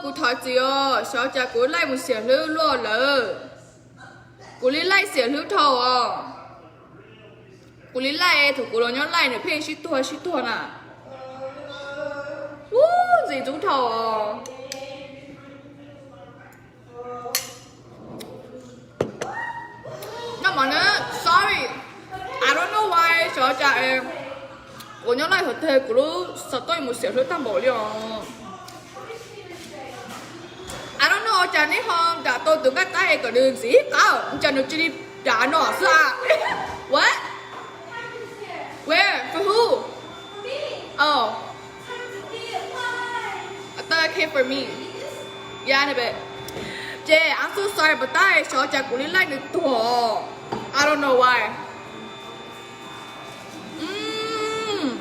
Kuv thov txim os, xyov cas kuv laij mus xiam hlwb luaj lawm. Kuv li laij xiam hlwb dhau os. Kuv li laij thaum kuv los nyob laij nws pheej sib tuag sib tuag na. Ub, ntxim ntxub dhau os. No mas na, sorry, I don't know why, xyov cas kuv nyob laij hov twg kuv lub xov tooj mus xiam hlwb tag npaum li os. I don't know cas neb ho nram tau tus nqaij qaib es kom nws ntxim qab, cas nws cia li dav no xwb a. What? Where? For who? Oh. I thought it came for me. Yeah, no, but ces I'm so sorry, but tab xyov cas kuv li laij nws tuag. I don't know why. Mm.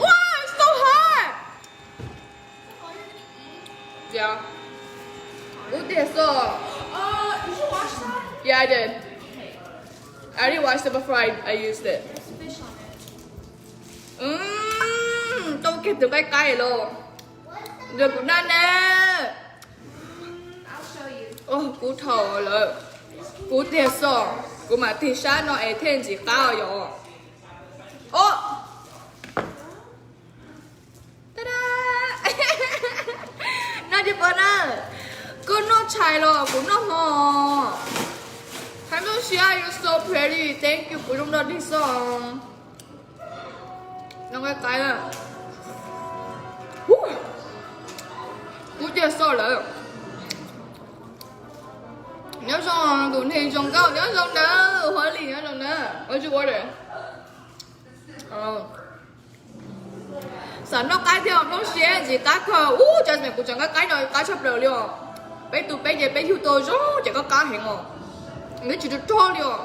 Wow, it's so hot. Yeah. Ub tiag xwb. Yeah, I did. I already washed it before I, I used it. Mm, tau kiag tus nqaij qaib los. Yog kuv naj ne. Oh, kub dhau lawm. Kub tiag xwb. Kuv mam tig sab no es thiaj ntxim qab yom. Oh. Noj tsis pom na. Koj noj tshais los kuv noj hmo. Hais Nplooj Siab, you're so pretty. Thank you, kuv zoo nrog dig xoj. Noj nqaij qaib. Kub tiag xoj lawm. Nyob zoo tus neeg zoo nkauj, nyob zoo nawb, Huab Lis nyob zoo nawb. Ua tsis ua lawm. Xav noj qaib thiab, Nplooj Siab ntxim qab kawg. Ub, Jasmine, kuv tseem nqaij qaib no qab tshaj plaws li os. Peb tu peb ces peb yug tau zoo ces qab qab heev os. Nws twb tsis rog rog li os.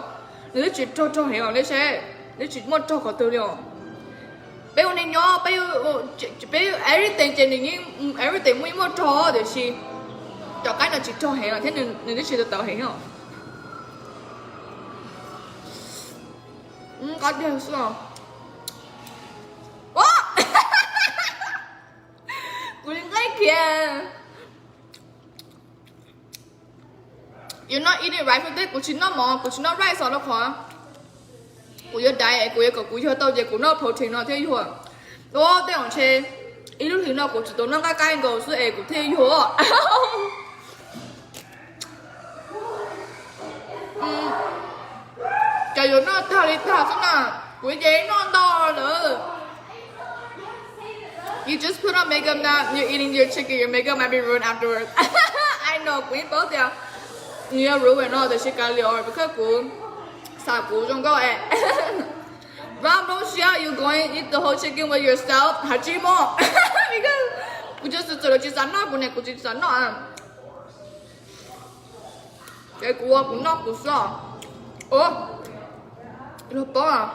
Nws twb tsis rog rog heev os, nej saib. Nws tsis muaj rog qhov twg li os. Peb ua neeg nyob, peb, peb everything ces nws yeej, everything muaj yeej muaj rog tiam sis cov qaib no tsis rog heev os thiab nws twb tsis tau tawv heev os. Qab tiag xwb os. Kuv li nqaij khiav. You're not eating rice for this. Kuv tsis noj mov, kuv tsis noj rice os, rau qhov kuv yuav diet es kuv yuav kom kuv yog tau ces kuv noj protein no thiaj yuag. Ua tej zaum ntshe ib lub hlis no kuv tsuas tau noj nqaij qaib nkaus xwb es kuv thiaj yuag. Cov yuav noj tag li tag xwb na, kuv ces noj ntau lawm. You just put on makeup now, you're eating your chicken, your makeup might be ruined afterwards. I know, kuv yeej paub tias nws yuav ruin no tiam sis kav liam os, because kuv xav kuv zoo nkauj es. Vaj Nplooj Siab, you going eat the whole chicken with yourself? Hais tsis muaj. Because kuv tsis txawm lawv tsis xav noj kuv ne, kuv tsis xav noj. Ces kuv ua kuv noj kuv xwb os. Ua, luag paub.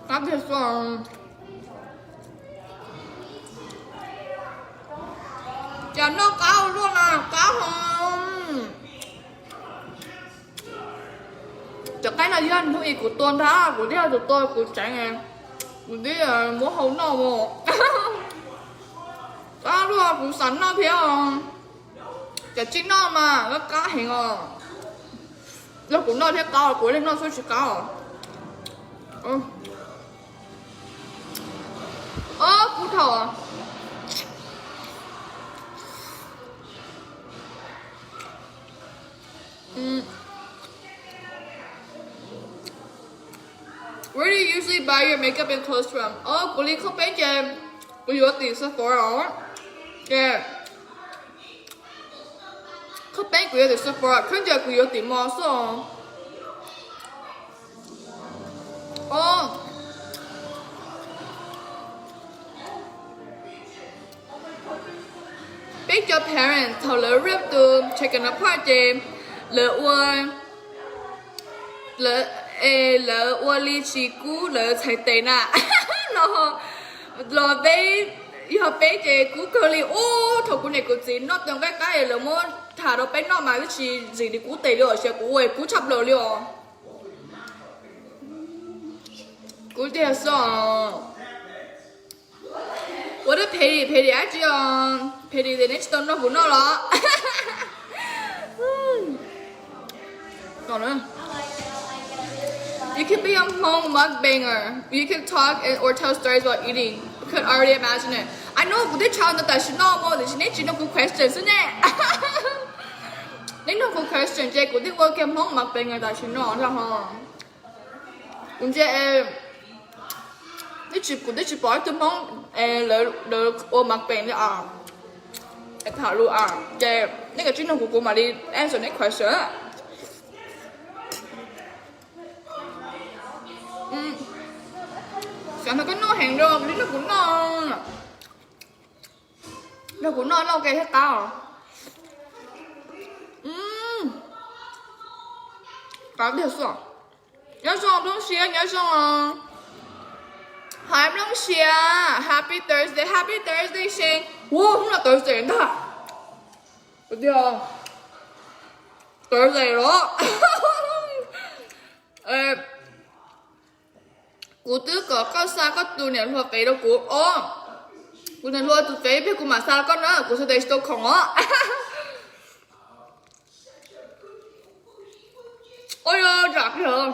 Qab tiag xwb. Cas noj qab ua luaj na, qab hos. Cov qaib no yog hnub ib kuv tua ntag, kuv twb yog tus tua kuv tseev, kuv twb muab hau noj mus. Qab luaj, kuv xav noj thiab os. Cov tsis noj mas qab heev os. Yog kuv noj thiab qab, kuv li noj xwb tsis qab os. Ob, kub dhau. Where do you usually buy your makeup and clothes from? Ob, kuv li khaub peeb ces kuv yuav tim Sephora os. Ces khaub peeb kuv yuav tim Sephora, khaub ncaws kuv yuav tim mall xwb os. Ob, peb cov parents thaum lawv rip tus chicken apart ces lawv ua, lawv, es lawv ua li tsis kub lawv txhais tes na. Los, los peb, yog peb ces kub kawg li. Ub, thaum kuv niam kuv txiv noj tus nqaij qab es lawv muab tham rau peb noj mas twb tsis zim li kub tes li os, sia kuv ua kub tshaj plaws li os. Kub tiag xwb os. Ua dab phem li phem li dab tsi os, phem li ces neb tsis tau nrog kuv noj los? You can be a Hmong mukbanger. You can talk and or tell stories while eating. Could already imagine it. I know, kuv twb tshaj ntawd tam sim no mas tiam sis neb tsis nrog kuv question xwb ne. Neb nrog kuv question ces kuv twb ua kiag Hmoob mukbanger tam sim no ntag ho. Kuv ntsia, kuv twb tsis pom ib tug Hmoob lawv ua mukbang li os, tham lus os, ces nej kav tsij nug kuv, kuv mam li answer nej question. Xav nrog koj noj heev, nrog kuv noj, nrog kuv noj, noj ua ke thiaj qab os. Qab tiag xwb. Nyob zoo Nplooj Siab, nyob zoo os. Hais Nplooj Siab, happy Thursday, happy Thursday Shane. Ua hnub no Thursday ntag. Thursday los. Kuv twb kom koj xa koj tus niam hluas fev rau kuv os. Kuv niam hluas tus fev peb kuv mam xa koj na, kuv xa tes tsis tau khoom os. Ua yog zam kiag.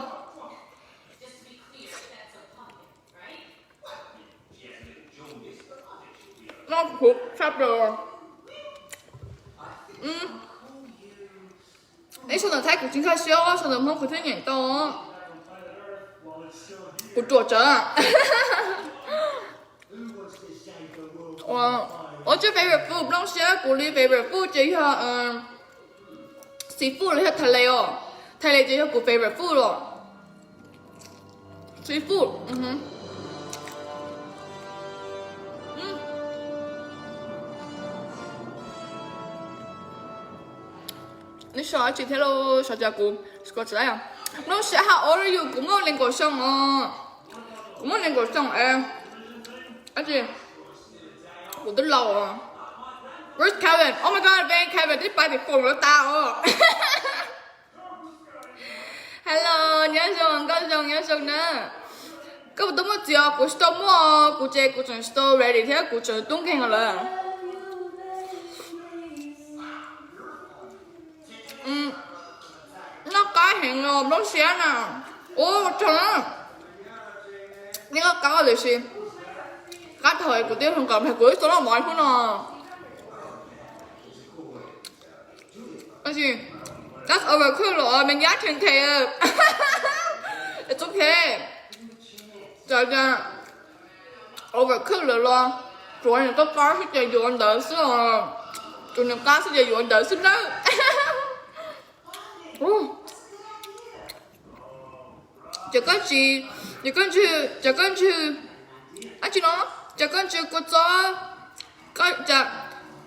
Noj khuv tshaj plaws. Ib sau ntawv Thaib kuv tsis nkag siab, sau ntawv Hmoob kuv thiaj nyeem tau. Kuv ruam tsawv. Ua tsis favorite food, Nplooj Siab, kuv li favorite food ces yog seafood los yog thas les os. Thas les ces yog kuv favorite food los. Seafood. Neb sau tsis thiab lauj, sau cas kuv, Nplooj Siab, how old are you? Kuv muaj nees nkaum xyoo os. Kuv muaj nees nkaum xyoo es, kuv twb laus os. Where's Kevin? Oh my God, Van, Kevin twb pab tim foom lawv tas os. Hello, nyob zoo, nkauj zoo, nyob zoo na. Koj puas tau muaj txiv os? Kuv tsis tau muaj, kuv ces kuv tseem tsis tau ready thiab, kuv tseem tub nkeeg lawm. Noj qab heev los Nplooj Siab na. Ua tsaug na. Nej noj qab tiam sis qab dhau kuv twb hloov kom kuv ib txoj loj mov hnub no. That's overcook los me nyab ten K. It's okay. Txawm tias overcook lawm los tsuav nws qab qab xwb ces yuav ntawd xwb os. Tsuav nws qab xwb ces yuav ntawd xwb nawb. Ces koj tsis, ces koj ntsw, ces koj ntsw, ab tsi no, ces koj ntsw kua txob,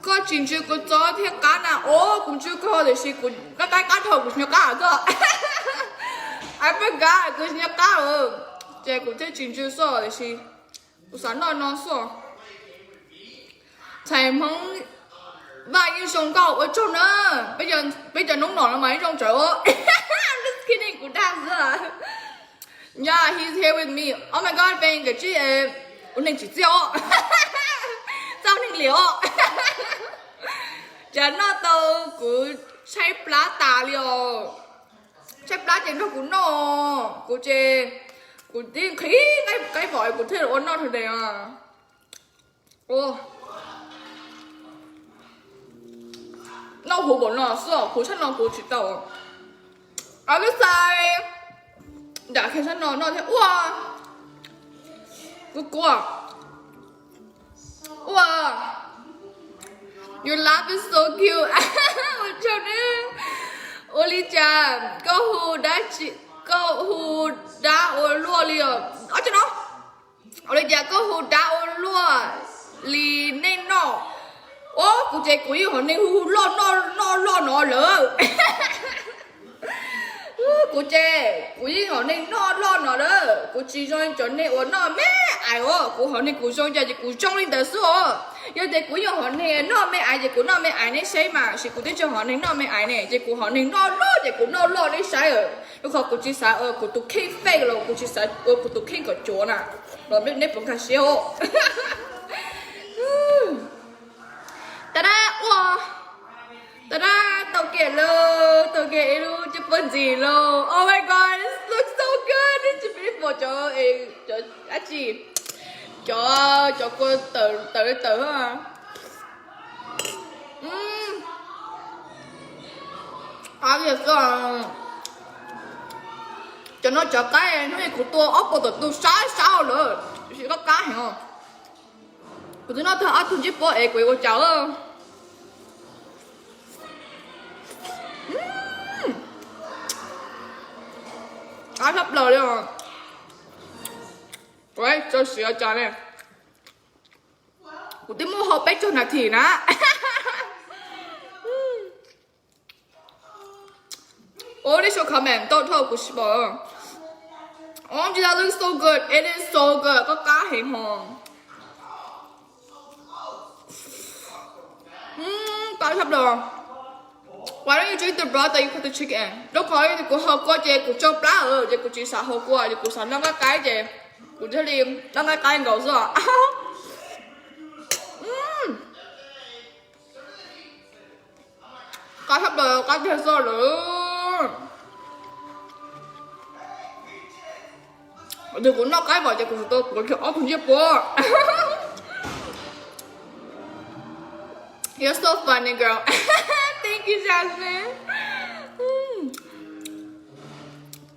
koj tsis ntsw kua txob thiaj qab na. Os, kuv ntsw koj tiam sis kuv qab qab qab dhau kuv tsis nco qab koj. I forgot kuv tsis nco qab. Ces kuv thiaj tsis ntsw xwb tiam sis kuv xav noj no xwb. Txhais Hmoob Vaj yeej zoo nkauj, ua tsaug na. Peb cov noob nom no mas yeej zoo tsawv. Just kidding, kuv dag xwb. Yeah, he's here with me. Oh my God, Pee, kawm tsib, ua neeg tsim txiaj os. Txaj neeg liam os. Cas noj tau kuv tshaib plab tas li os. Tshaib plab ces nrog kuv noj, kuv ces kuv tib nqhis qaib pom kuv thiaj ua noj thawj days os. Noj huv npaum no xwb os, huv tshaj no kuv tsis tau. Os, lub xais nram kiag tshaj no noj thiab ua. Kuv kuv ua. Your laugh is so cute. Ua tsaug nawb. Ua li cas koj hu dab tsi, koj hu dab ua luaj li os? Ob tsi no. Ua li cas koj hu dab ua luaj li nej noj? Os, kuv ces kuv yeej hom neeg hu hu loj noj loj no lawm. Kuv ces kuv yeej hom neeg noj loj no lawm, kuv tsis zoo cov neeg uas noj me ais os, kuv hom neeg kuv zoo cas ces kuv zoo li ntawd xwb os. Yog tias kuv yog hom neeg noj me ais ces kuv noj me ais nej saib mas, sis kuv twb tsis hom neeg noj me ais ne, ces kuv hom neeg noj loj ces kuv noj loj nej saib. Rau qhov kuv tsis xav ua kuv tus kheej fake los kuv tsis xav ua kuv tus kheej kom cuav na, los nej puas nkag siab os. Tada ua, tada, tau kiag lawm, tau kiag ib lub caj paj ntxim lawm. Oh my god, this looks so good. Tsis pom cov, cov dab tsi, cov, cov kua tawm tawm tawm. Cov no cov qaib hnub kuv tua ob puas tawm tu sab sab lawm, tab sis qab qab heev os. Kuv twb noj tag ob tug ntsej puab es kuv ua cas. Qab tshaj plaws li os. Tso siav cas ne. Kuv twb muaj hau peb caug nas this na. Ua li so comment tau dhau kuv tsis pom. Oh, that looks so good. It is so good. Qab qab heev hos. Qab tshaj plaws. Why don't you drink the broth that you put the chicken in? Rau qhov kuv haus kua ces kuv tsau plab lawm ces kuv tsis xav haus kua ces kuv xav noj nqaij qaib ces kuv thiaj li noj nqaij qaib nkaus xwb. Qab tshaj plaws, qab tiag xwb lawm. Ces kuv noj qaib pom ces kuv tau kuv ob tug ntsej puab. You're so funny, girl. Thank you, Jasmine.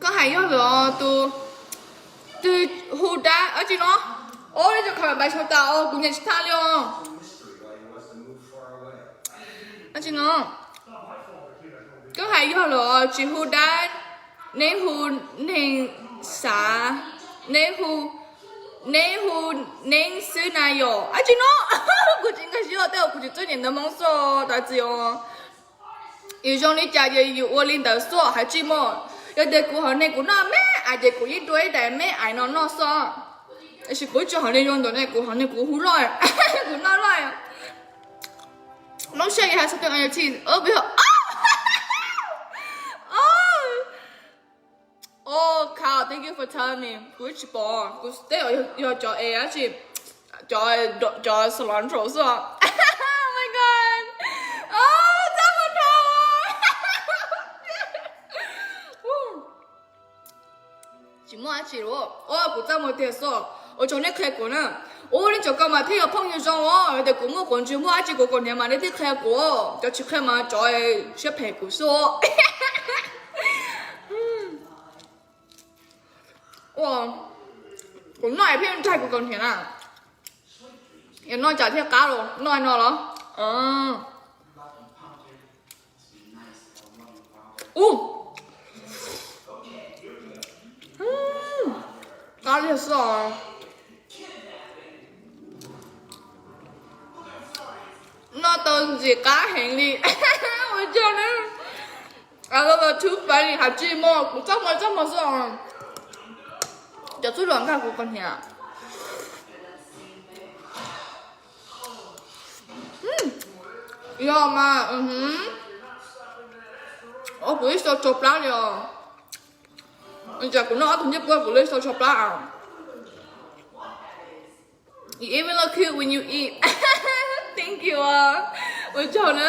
Koj hais yog lawm tus, tus hu dab dab tsi no. Ob, nej cov comment pais sau tas os, kuv nyiam tsis thaj li os. Dab tsi no. Koj hais yog lawm, tsis hu dab, neb hu neeg xav, neb hu, neb hu neeb xwb na yom. Dab tsi no. Kuv tsis nkag siab, tej zaum kuv tsis txawj niam ntawv Hmoob xwb, tab txiv os. Yus zoo li cas ces yus ua li ntawd xwb, hais tsis muaj. Yog tias kuv hom neeg kuv noj me ais ces kuv yeej dua ib daim me ais no noj xwb. Tab sis kuv tsis hom neeg zoo ntawd ne, kuv hom neeg kuv hu loj, kuv noj loj. Loob siab has something on your teeth. Oh, Kyle, thank you for telling me. Kuv tsis pom, kuv tej zaum yog cov es dab tsi, cov, cov cilantro xwb. Oh my god. Txaj muag dhau. Tsis muaj dab tsi lawm. Kuv txaj muag tiag xwb. Ua tsaug nej qhia kuv na. Ua nej cov ko mas thiaj yog phooj ywg zoo os, tias kuv muaj quav ntsws muaj dab tsi kuv kaus hniav mas nej thiaj qhia kuv. Cov tsis qhia mas cov siab phem kuv xwb. Kuv noj es pheej nrag kuv kaus hniav na. Yog noj cas thiaj qab los noj no los. Ub, qab tiag xwb os. Noj tau ntxim qab heev li. Ua cas ne, a lov too funny, has tsis muaj, kuv txaj muag txaj muag xwb os. Cov txuj luam nkag kuv kaus hniav. Yog mas, kuv ib sau tsau plab li os. Cas kuv noj ob tug ncej puab kuv li sau tsau plab. You even look cute when you eat. Thank you. Ua tsaug na.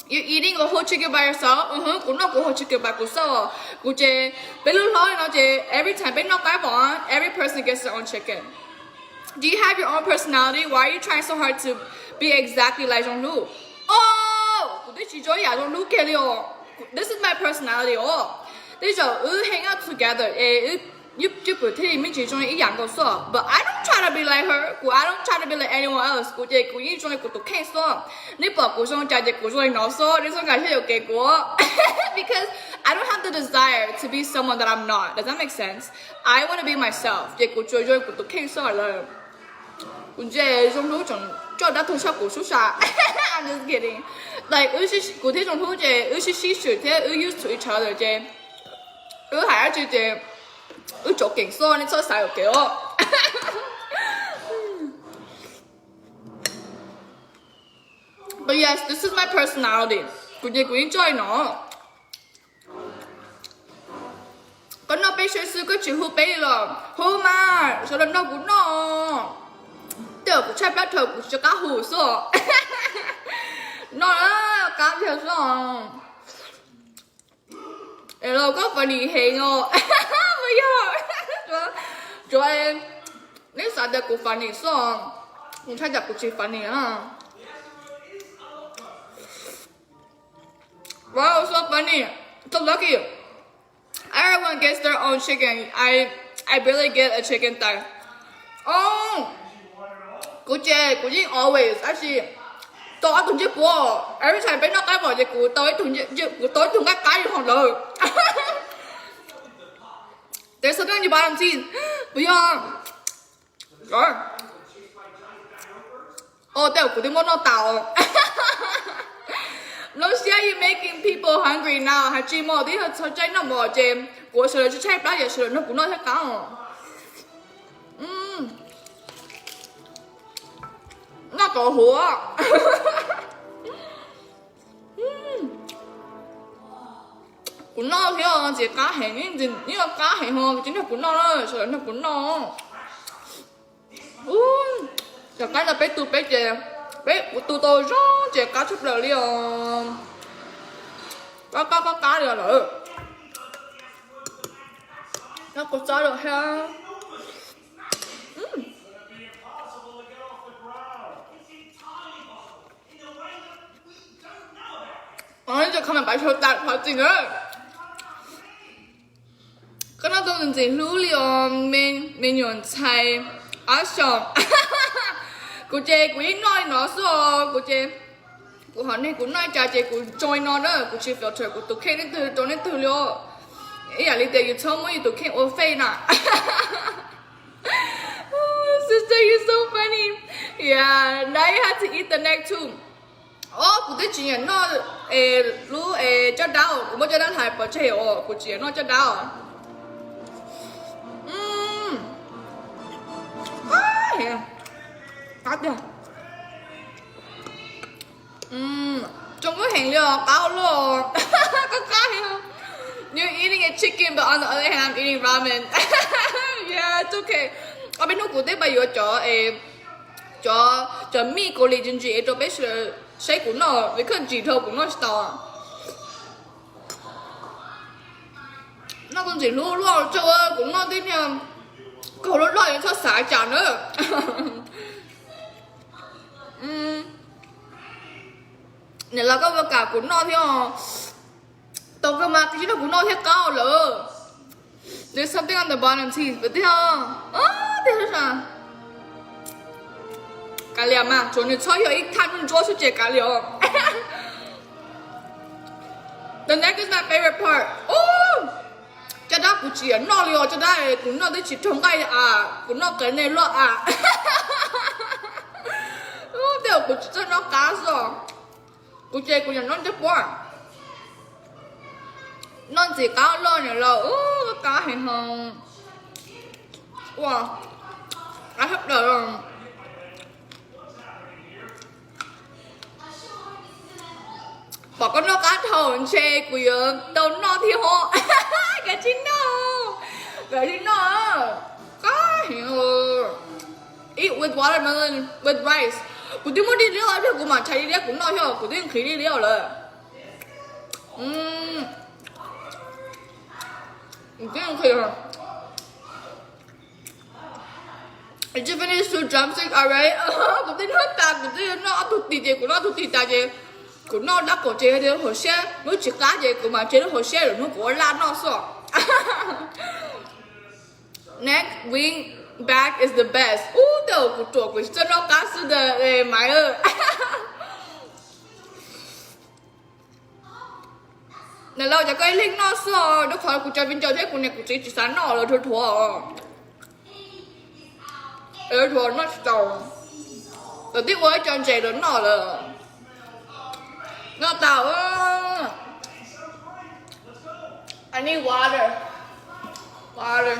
You eating a whole chicken by yourself? Kuv noj kuv whole chicken by kuv xwb. Kuv ces peb lub hlob li no ces every time peb noj qaib pom, every person gets their own chicken. Do you have your own personality? Why are you trying so hard to be exactly like Zoo Hlub? Oh, kuv twb tsis zoo ib yam Zoo Hlub kiag li os. This is my personality os. Tej zaum wb hang out together es wb cwj pwm thiaj li me ntsis zoo ib yam nkaus xwb. But I don't try to be like her. Kuv, I don't try to be like anyone else. Kuv ces kuv yeej zoo li kuv tus kheej xwb. Nej pom kuv zoo cas ces kuv zoo li no xwb. Nej txhob nkag siab yuam kev kuv. Because I don't have the desire to be someone that I'm not. Does that make sense? I want to be myself. Ces kuv tsuas zoo li kuv tus kheej xwb lawm. Kuv ntse Zoo Hlub tseem coj dab tuag sab kuv sub sa. I'm just kidding. Like, wb, kuv thiab Zoo Hlub ces wb sib sib swm thiab wb used to each other ces wb hais dab tsi ces wb tsom keem xwb, nej txhob xav yuam kev os. Yes, this is my personality. Kuv ces kuv yeej tso li no. Koj noj peb saib xwb koj tsis hu peb li los hu mas, sawv daws nrog kuv noj. Tej zaum kuv tshaib plab dhau kuv tsis qab hu xwb. Noj qab tiag xwb. Los koj funny heev os. Puas yog? Tsuav neb xav tias kuv funny xwb, kuv ntshai tsam kuv tsis funny na. Wow, so funny. So lucky. Everyone gets their own chicken. I I barely get a chicken thigh. Oh, kuv ces kuv yeej always, tab sis tau ob tug ncej puav. Every time peb noj qab vos ces kuv tau ib tug ncej, kuv tau ib tug nqaij qab li hov lawm. There's something you buy on Temu. Puas yog? Os, tej zaum kuv twb muab noj tas. No shit, you making people hungry now. Hais tsis mos twb yog txog caij noj mov ces kuv sawv daws tshaib plab ces sawv daws nrog kuv noj thiab qab os. Noj kom huv. Kuv noj thiab ntxim qab heev, ib ntxim qab heev ho tsis nrog kuv noj na, sawv daws nrog kuv noj. Cov qaib no peb tu peb ces, peb kuv tu tau zoo ces qab tshaj plaws li os. Qab qab qab qab li os lawm. Noj kua txob rau thiab. Comment pab sawv tas qhov txim na. Koj noj tau ntxim hlub li os, me nyuam ntxhais ob xyoos. Kuv ces kuv yeej noj li no xwb os, kuv ces kuv hom neeg kuv noj li cas ces kuv tso li no na, kuv tsis filter kuv tus kheej leej twg rau leej twg li os. Ib yam li tias yus txhob muab yus tus kheej ua fake na. Sister, you so funny. Yeah, now you have to eat the neck too. Os, kuv twb tsis nyiam noj lub caj dab, kuv muab caj dab hlais pov tseg os, kuv tsis nyiam noj caj dab os. Zoo nkauj heev li os, qab ua luaj. Koj qab heev. You eating a chicken, but on the other hand, I'm eating ramen. Yeah, it's okay. Ob peb hnub kuv twb pais yuav cov, cov, cov mij Kaus Lim ntsim ntsim rau peb sawv daws saib kuv noj, vim koj ntsim dhau kuv noj tsis tau. Noj koj ntxim hlub luaj tso, kuv noj tib niag kaug loj loj txhob xav cas na. Niam laus koj puas kam kuv noj thiab? Tau kawg mas, koj tsis nrog kuv noj thiab qab lawm. There's something on the bottom teeth, but tiag, tiag xwb. Kav liam mas, tsuav nws txhob yog ib thaj nuj ntsuab xwb ces kav liam os. The neck is my favorite part. Caj dab kuv tsis nyiam noj li os, caj dab kuv noj twb tsis raug nqaij a, kuv noj qias neeg luaj a. Tej zaum kuv tsis txawj noj qab xwb os. Kuv ces kuv nyiam noj ncej puab. Noj ntxim qab loj niam laus, qab heev ho. Ua, qab sab plaws. Pom koj noj qab dhau ntshe kuv yuav tau noj thiab ho. Kav tsij noj, kav tsij noj. Qab heev. Eat with watermelon with rice. Kuv twb muab dib liab, kuv mam tshais dib liab kuv noj thiab, kuv twb nqhis dib liab lawm. Did you finish two drumstick already? Kuv twb noj tas, kuv twb noj ob tug tis ces kuv noj ob tug tis tas ces kuv noj dab kaum ces hauv siab, lub tsis qab ces kuv mam tseg lub hauv siab lwm hnub kuv ua laj noj xwb. Neck wing back is the best. Ub, tej zaum kuv ruam kuv tsis txawj noj qab xwb ntag Maiv. Niam laus, cas koj ib leeg noj xwb os? Rau qhov kuv cov viv ncaus thiab kuv niam kuv txiv tsis xav noj lawv dhuav dhuav os. Lawv dhuav noj tsis tau. Lawv twb ua ib co ntses rau noj lawm. Noj tau. I need water. Water.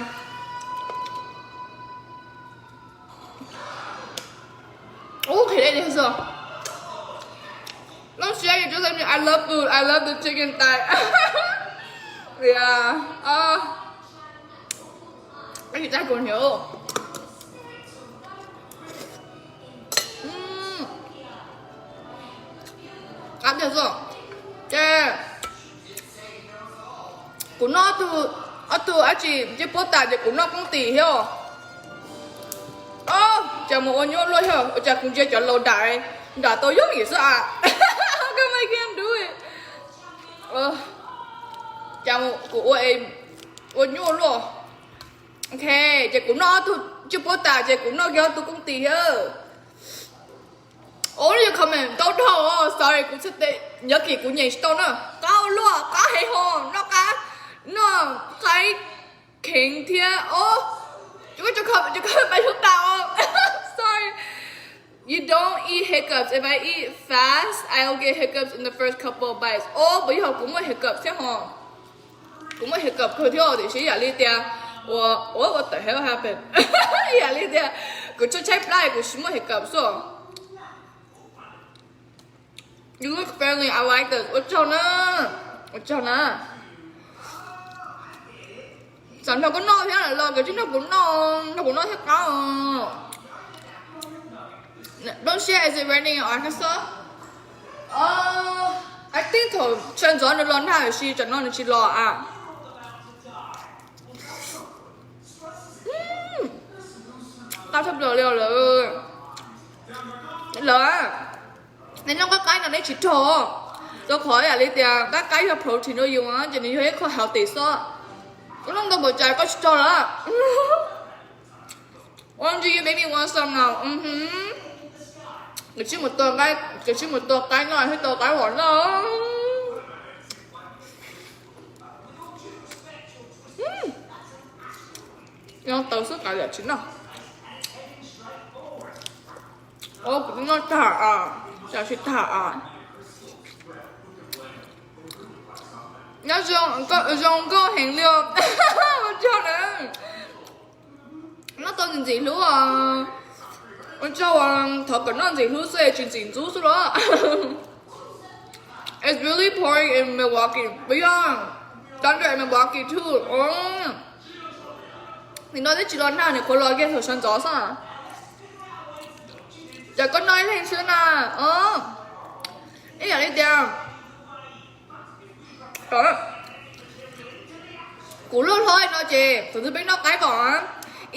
Ub, qhia dej tiag xwb. Don't share your dreams with me. I love food. I love the chicken thigh. Yeah. Uh, I can tackle him. Ub, qab tiag xwb. Ces kuv noj ob tug, ob tug dab tsi ncej puab tas ces kuv noj koob tis thiab. Ob, cas mus ua nyuaj luaj thiab, ua cas kuv ntsia cov laus dam, dam tau yooj yim xwb a. Koj me kiag dub. Cas kuv ua, ua nyuaj luaj. Ok, ces kuv noj ob tug ncej puab tas ces kuv noj kiag ob tug koob tis thiab. Ua li comment tau dhau, sorry, kuv txhais tes nyob kis kuv nyeem tsis tau na. Qab ua luaj, qab heev hos, noj qab, noj qaib kheev thiab. Ob, cov koj, cov koj pais lub tas os. Sorry. You don't eat hiccups. If I eat fast, I'll get hiccups in the first couple of bites. Ob, puas yog kuv muaj hiccups thiab hos? Kuv muaj hiccup kawg thiab tiam sis yam li tias, ua, what the hell happened? Yam li tias kuv tshaib tshaib plab kuv tsis muaj hiccup xwb. You look friendly, I like this. Ua tsaug na, ua tsaug na. Xam nrog koj noj thiab los koj tsis nrog kuv noj, nrog kuv noj thiab qab. Don't share, is it raining in Arkansas? I think thaum sawv ntxov nws los nag, tiam sis tsam no nws tsis los a. Qab tshaj plaws li lawm. Lawm, nej noj qab qaib no neb tsis rog, rau qhov yam li tias qab qaib yog protein rau yus, ces nws yog ib qho healthy xwb. Koj noj ntau npaum cas koj tsis rog lawm. Ua ntsis, baby want some no. Koj tsis mus tua qaib, koj tsis mus tua qaib noj, thiab tua qaib vom noj. Noj tau xwb, kav liam tsis noj. Kuv twb noj tag, tam sim tag. Nyob zoo, zoo nkauj heev li os. Ua tsaug na. Noj tau ntxim ntxim hlub os. Ua tsaug, thov kom noj ntxim hlub xwb, tsis ntxim ntxub xwb los. It's really pouring in Milwaukee. Puas yog? Thunder in Milwaukee too. Nim no twb tsis los nag, nws qhuav los kiag thaum sawv ntxov xwb. Ces koj noj ib leeg xwb na. Ib yam li tias kuv loj hlob no ces thaum twg peb noj qaib vom,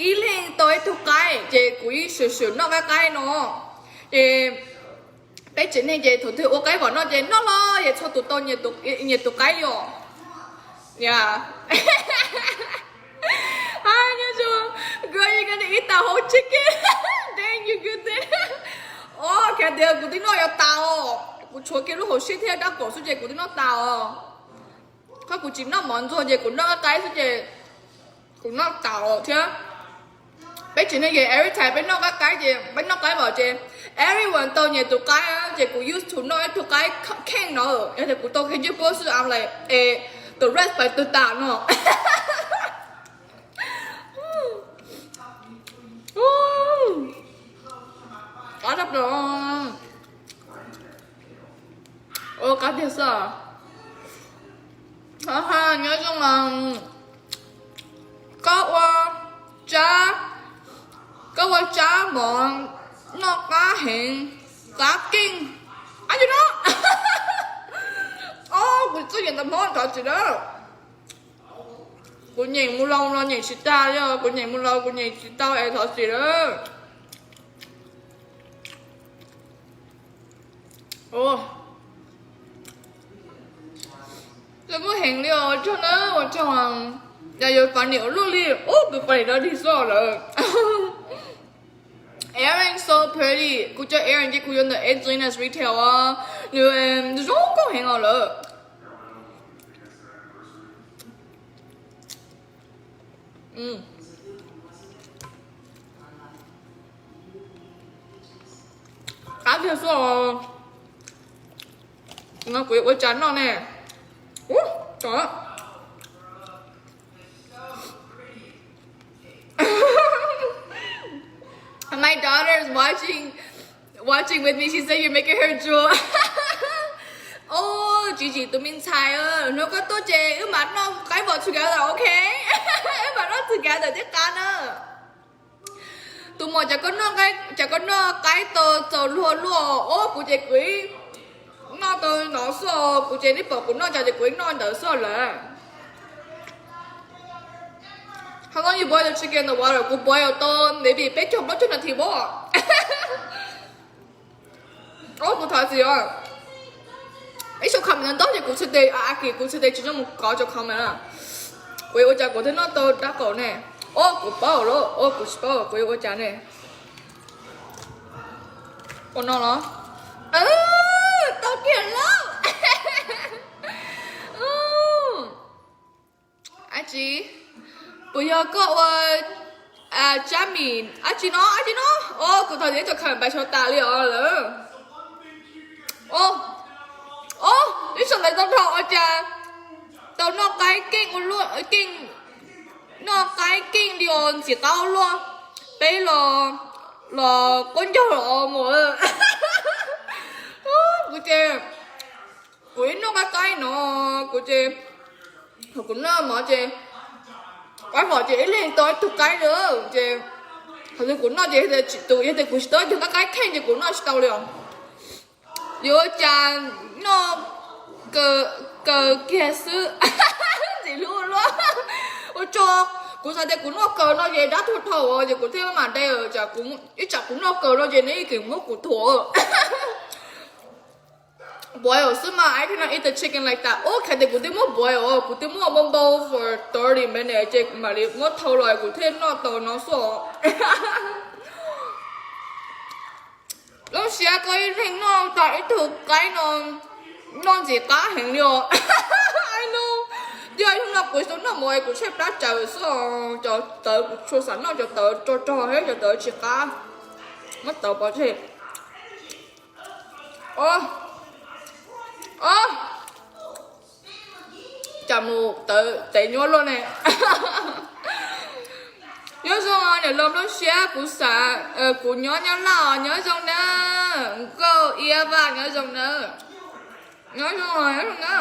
ib leeg tau ib tug qaib ces kuv yeej swm swm noj qaib qaib no. Ces peb tsev neeg ces thaum twg ua qaib vom noj ces noj los ces txhua tus tau nyias tus qaib li os. Nyob zoo, girl, you gonna eat the whole chicken? Dang, you good then. Os, khav tias kuv twb noj yuav tas os, kuv tshuav kiag lub hauv siab thiab dab kaum xwb ces kuv twb noj tas os. Qhov kuv tsis noj mov ntxuag ces kuv noj qaib xwb ces kuv noj tas os thiab. Peb tsev neeg ces every time peb noj qaib qaib ces peb noj qaib vom ces everyone tau nyias tus qaib ces kuv used to noj ib tug qaib kheej no, yog tias kuv tau kheej ncej puab xwb, I'm like, the rest pais twg tas no. Qab tshaj plaws. Ua qab tiag xwb. Nyob zoo, koj ua tsab, koj ua tsab mov noj qab heev, qab keej. Ab, yog no. Ob, kuv txawj nyeem ntawv Hmoob, thov txim nawb. Kuv nyeem mus los los nyeem tsis tag li, kuv nyeem mus los kuv nyeem tsis tau es thov txim nawb. Zoo nkauj heev li os, ua tsaug na, ua tsaug. Yog yuav funny ua luaj li, ub, kuv funny dog dig xwb lawm. Erin so pretty, kuv cov earring ces kuv yuav ntawm Angelina's Retail os, nws zoo nkauj heev os lawm. Qab tiag xwb os. No kuv yuav ua cas noj ne. Ub, tsov. My daughter is watching, watching with me. She said you're making her drool. Ub, Tsis Yim tus me ntxhais, hnub koj tuaj ces wb mam noj qaib vos together, ok? Wb mam noj together thiab qab na. Tus muam, cas koj noj qaib tau txaus luag luaj. Ub, kuv ces kuv ib noj tau no xwb, kuv ces nej pom kuv noj cas ces kuv ib noj ntawd xwb lawm. How long you boil the chicken in the water? Kuv boil tau maybe peb caug plaub caug nas this pob. Ub, kuv thov txim os. Ib co comment ntau ces kuv txhais tes, a, a kim kuv txhais tes tsis zoo mus kov cov comment na. Kuv yuav ua cas kuv thiaj noj tau dab qaum ne? Ub, kuv paub lawm, ub, kuv tsis paub kuv yuav ua cas ne. Ua no los? Tau kiag lauj. Dab tsi? Puas yog koj ua tsab mis dab tsi no, dab tsi no? Ub, kuv thov txim, ib co comment pais tsis tas li os lawm. Ub, ib co ntawd tau dhau ua cas tau noj qaib keej ua luaj, keej, noj qaib keej li os, ntxim qab ua luaj. Peb los, los quab ncaug los mus. Kuv ces, kuv ib noj qaib qaib no, kuv ces, thaum kuv noj mov ces, qaib vos ces ib leeg tau ib tug qaib li ces, thaum twg kuv noj ces yog tias tsis, yog tias kuv tsis tau ib tug qaib qaib kheej ces kuv noj tsis tau li os. Yuav ua cas noj kaws kiag xwb. Ntxim hlub luaj. Ua tsaug, kuv xav tias kuv noj kaws no ces dab tuag dhau ces kuv thiaj maj mam de, ib tsam kuv noj kaws no ces neb yeej muab kuv thuam. Boil xwb mas, I cannot eat the chicken like that. Ub, khais tias kuv twb muab boil os, kuv twb muab npau npau for thirty minutes ces mam li muab thau los kuv thiaj noj tau no xwb os. Lub siab koj ib leeg noj tau ib tug qaib no, noj ntxim qab heev li os. Yog hnub no kuv tsis tau noj mov kuv tshaib plab tsawv xwb os, cov tawv kuv tsuas xav noj cov tawv rog rog thiab cov tawv tsis qab, muab tawv pov tseg. Os, cas mus tawv tev nyuaj luaj ne. Nyob zoo niam laus Nplooj Siab, kuv xav, kuv nyob Nyab Laj os, nyob zoo na. Nkauj Iab Vaj nyob zoo na. Nyob zoo, nyob zoo na.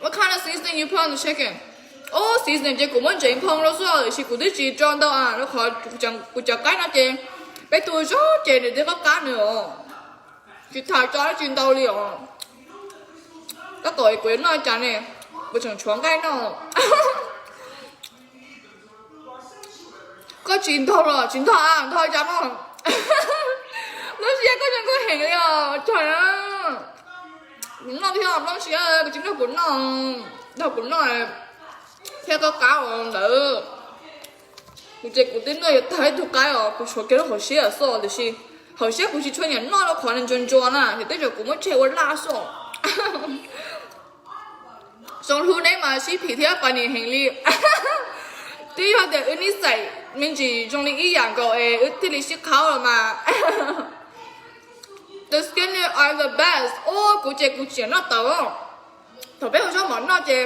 What kind of seasoning you put on the chicken? Ub, seasoning ces kuv muab ntsev phoo rau xwb, tiam sis kuv twb tsis rau ntau a, rau qhov kuv cov qaib no ces peb tu zog ces nws twb qab qab nws os. Tsis tham tso dab tsi ntau li os. Tab tom kuv yuav noj cas ne, kuv tseem tshuav nqaij noj. Koj tsis ntog los tsis ntog a, ntog cas no? Nplooj Siab, koj zoo nkauj heev li os, cog na. Kuv noj thiab Nplooj Siab, koj tsis nrog kuv noj, nrog kuv noj thiab koj qab os ntawd. Kuv ces kuv twb noj yuav tag ib tug qaib os, kuv tshuav kiag lub hauv siab xwb, tiam sis hauv siab kuv tsis tshua nyiam noj rau qhov nws ntsuas ntsuas na, ces tej zaum kuv muab tseg ua laj xwb. Zoo hlub neb mas sib phim thiab pab nim heev li. Twb yog tias wb nij xais me ntsis zoo li ib yam nkaus es wb thiaj li sib qhaub los mas. The skinnier are the best. Ub, kuv ces kuv tsis nyiam noj tawv. Thaum peb ua zaub mov noj ces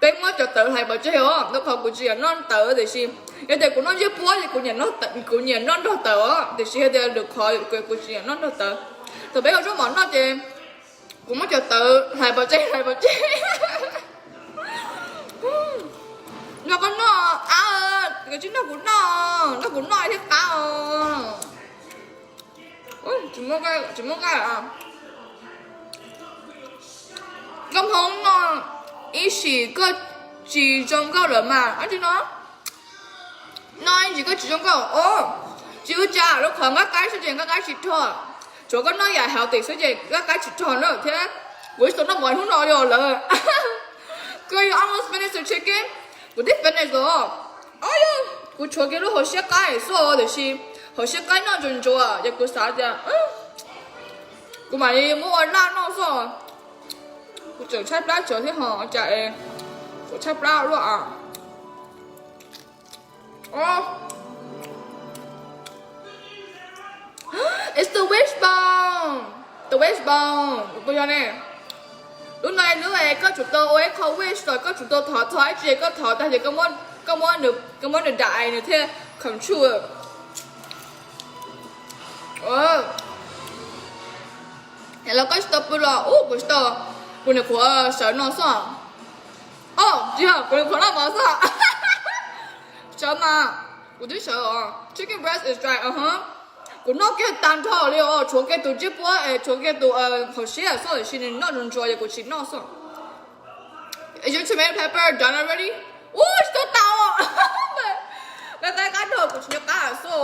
peb muab cov tawv hlais pov tseg os, rau qhov kuv tsis nyiam noj tawv, tiam sis yog tias kuv noj ntsej puab ces kuv nyiam noj, kuv nyiam noj nrog tawv os, tiam sis yog tias lwm qhov kuv tsis nyiam noj nrog tawv. Thaum peb ua zaub mov noj ces kuv muab cov tawv hlais pov tseg, hlais pov tseg. Nrog koj noj, ab, koj tsis nrog kuv noj, nrog kuv noj thiaj qab os. Tsis muaj nqaij. Nkauj Hmoob, noj ib sim koj tsis zoo nkauj lawm mas, ab tsi no. Noj ib sim koj tsis zoo nkauj os. Tsis ua cas, rau qhov nqaij qaib xwb ces nqaij qaib tsis rog. Tsuav koj noj yam healthy xwb ces nqaij qaib tsis rog na thiab. Kuv tsis tau noj mov hnub no li os lawm. Girl, you almost finished the chicken. Kuv twb finish los. Kuv tshuav kiag lub hauv siab qaib xwb tiam sis hauv siab qaib noj ntsuas ntsuas ces kuv xav tias kuv mam li muab ua laj noj xwb. Kuv tseem tshaib plab tsawv thiab ho cas es kuv tshaib plab luaj a. It's the wishbone. The wishbone. Puas yog ne? Lub no lub es koj tsum tau ua ib qho wish los koj tsum tau thov txog ib tsi koj thov tag ces koj muab nws, koj muab nws dam nws thiaj come true. Los koj tsis tau pw los? Ub, kuv tsis tau, kuv nyuam qhuav sawv no xwb. Os, tsis yog, kuv nyuam qhuav noj mov xwb. Sawv mas, kuv twb sawv os. Chicken breast is dry, uh-huh. Kuv noj kiag tag nrho li os, tshuav kiag tus ntsej puab es tshuav kiag tus hauv siab xwb, tiam sis nws noj ntsuag ntsuag ces kuv tsis noj xwb. Is your tomato pepper done already? Ub, tsis tau tas. Qab qab dhau, kuv tsis nco qab xwb.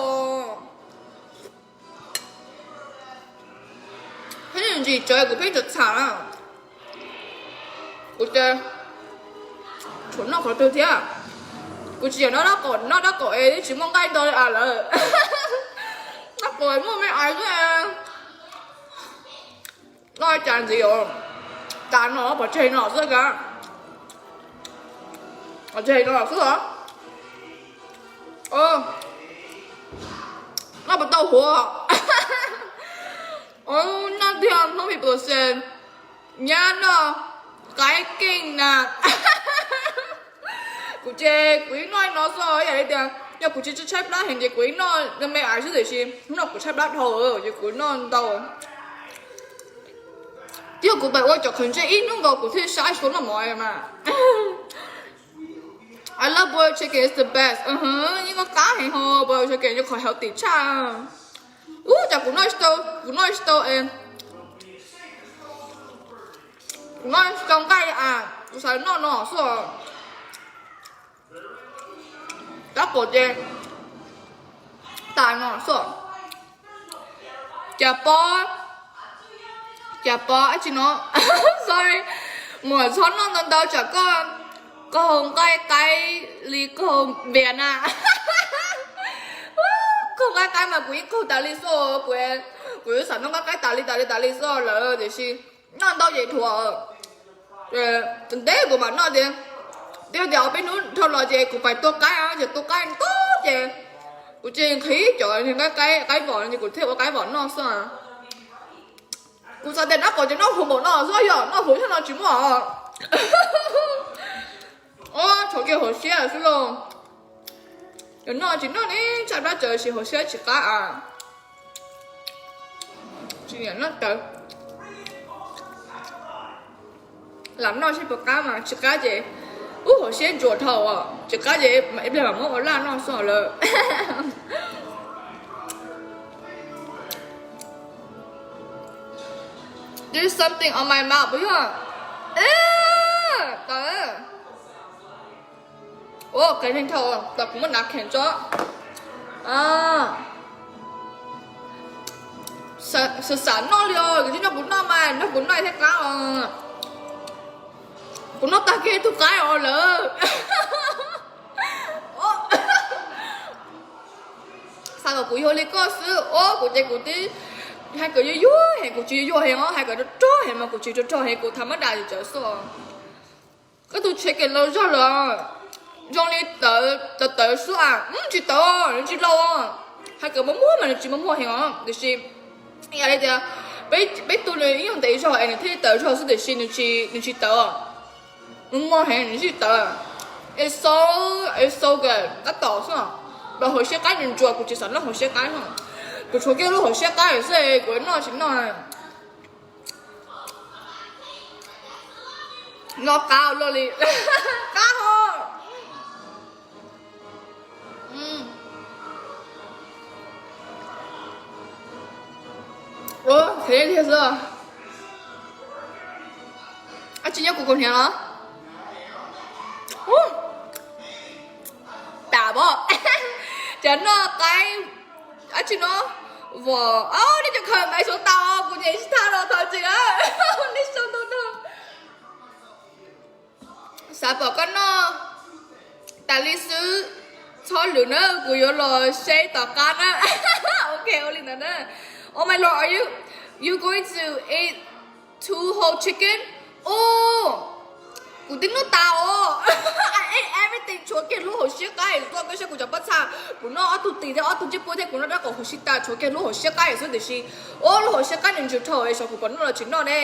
Pheej ntsis tsawv, kuv pheej txhav txhav na. Kuv ces tshuav noj qhov twg thiab. Kuv tsis yam noj dab qaum, noj dab qaum es twb tsis muaj nqaij ntau li as lawm. Dab qaum muaj me ais xwb. Noj cas ntxiv os. Tas no pov tseg no xwb ka. Pov tseg no xwb os. Noj puas tau huv? Noj tiag, Hmoob people say, nyab noj qaib keej na. Kuv ces kuv ib noj no xwb, yam li tias yog kuv tsis tshaib plab heev ces kuv ib noj me ais xwb, tiam sis hnub no kuv tshaib plab dhau ces kuv noj ntau. Yog kuv pais ua cov qhwv ntsej ib hnub nkaus kuv thiaj saib suab noj mov mas. I love boiled chicken, it's the best. Yeej qab heev ho, boiled chicken yog qhov healthy tshaj. Ub, cas kuv noj tsis tau, kuv noj tsis tau, kuv noj tsis tau nqaij a, kuv xav noj no xwb. Tab tom ces tas no xwb. Cas pob, cas pob dab tsi no, sorry, muam txhob noj ntau ntau tsam koj, koj haus nqaij qaib li koj haus beer na. Koj haus nqaij qaib mas kuv yeej qaug tas li xwb, kuv, kuv xav noj nqaij qaib tas li tas li tas li xwb lawm, tiam sis noj ntau ces dhuav. Ntev kuv mam noj tias, twb tias ob peb hnub dhau los ces kuv pais tua qaib, ces tua qaib ntau ces kuv ces nqhis cov nqaij, qaib vom ces kuv thiaj ua qaib vom noj xwb. Kuv xav tias dab qhuas ces noj huv npaum no xwb, yog noj huv thiab no tsis muaj. Tshuav kiag hauv siab xwb lauj. Yog noj tsis noj ne, tshaib plab tsawv sis hauv siab tsis qab a. Tsis nyiam noj tawv. Lam noj seb puas qab mas tsis qab ces, ub, hauv siab ntsuas dhau, tsis qab ces mam ib pliag mam muab ua laj noj xwb lawm. There's something on my mouth puas yog? Tawv. Ua qev neeg dhau, tas kuv muab nav kheem tso. Xav xav noj li os, tsis noj kuv noj mas, noj kuv noj thiaj qab os. Kuv noj tag kiag tus qaib os lawm. Xav kom kuv yuag li koj xwb, ua kuv ces kuv twb hais kom yuag yuag heev, kuv tsis yuag heev os, hais kom rog rog heev mas kuv tsis rog rog heev, kuv tham mab dam tsis tsawv xwb. Koj tus tsheb kev laus zog lawm, zoo li tawv tawv xwb a, tsis tawv, nws tsis laus. Hais kom muaj muag mas nws tsis muaj muag heev os, tiam sis yam li tias peb tu nws ib nyuag ntev zog es nws thiaj li tawv zog xwb, tiam sis nws tsis tawv. Nws muag heev nws tsis tawv. It's so, it's so good, tab tom xwb. Los hauv siab qaib nws ntsuas, kuv tsis xav noj hauv siab qaib. Kuv tshuav kiag lub hauv siab qaib xwb, kuv noj tsis noj. Noj qab luaj li. Qab ho. Qhiav thiab xwb. Ab tsis nyob kuv kaus hniav los? Tas pom. Cov noj qaib ab tsi no, vos, nej cov khaws maiv suav tau, kuv nyem tsis tau los thov txim, nej sau ntau no. Xav pom koj noj tas li xwb, txhob lwm na, kuv yuav los seb tom qab na. Ok, ua li ntawd na. Oh my lord, are you, you going to eat two whole chicken? Oh, kuv twb noj tas os. I ate everything, tshuav kiag lub hauv siab qaib tuaj, koj saib kuv cov pob txha, kuv noj ob tug tis thiab ob tug ntsej puab thiab kuv noj dab qhuas huv si tas, tshuav kiag lub hauv siab qaib xwb tiam sis, o, lub hauv siab qaib nws ntws dhau es xyov kuv puas noj los tsis noj ne.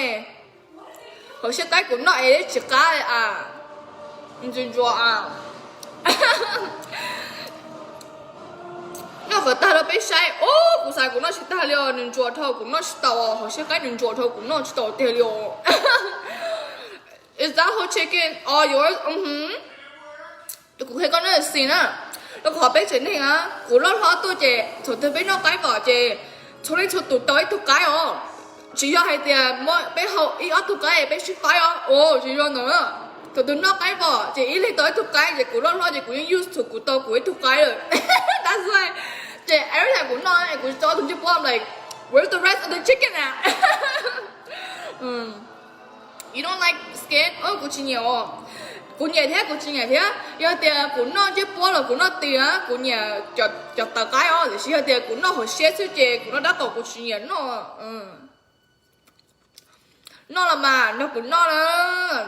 Hauv siab qaib kuv noj es tsis qab a, ntws ntsuas a. Noj Kom tag rau peb saib. Ub, kuv xav kuv noj tsis tag li os, nws ntsuas dhau kuv noj tsis tau, hauv siab qaib nws ntsuas dhau kuv noj tsis tau tiag li os. Is that whole chicken all yours? Kuv qhia koj noj xis na, rau qhov peb tsev neeg na, kuv loj hlob tuaj ces thaum twg peb noj qaib kom ces txhua leej txhua tus tau ib tug qaib os. Tsis yog hais tias muab peb hau ib ob tug qaib peb sib faib os, tsis yog ntawd na. Thaum twg noj qaib kom ces ib leeg tau ib tug qaib ces kuv loj hlob ces kuv yeej use txhua kuv tau kuv ib tug qaib lawm. That's why. Ces every time kuv noj kuv tsis tau ob tug ntsej puab, I'm like, where's the rest of the chicken at? You don't like skin? Kuv tsis nyiam os. Kuv nyiam thiab kuv tsis nyiam thiab. Yog tias kuv noj ntsej puab los kuv noj tis na kuv nyiam cov taws qaib os, tiam sis yog tias kuv noj hauv siab xwb ces kuv noj dab qaum kuv tsis nyiam noj. Noj los mas nrog kuv noj na.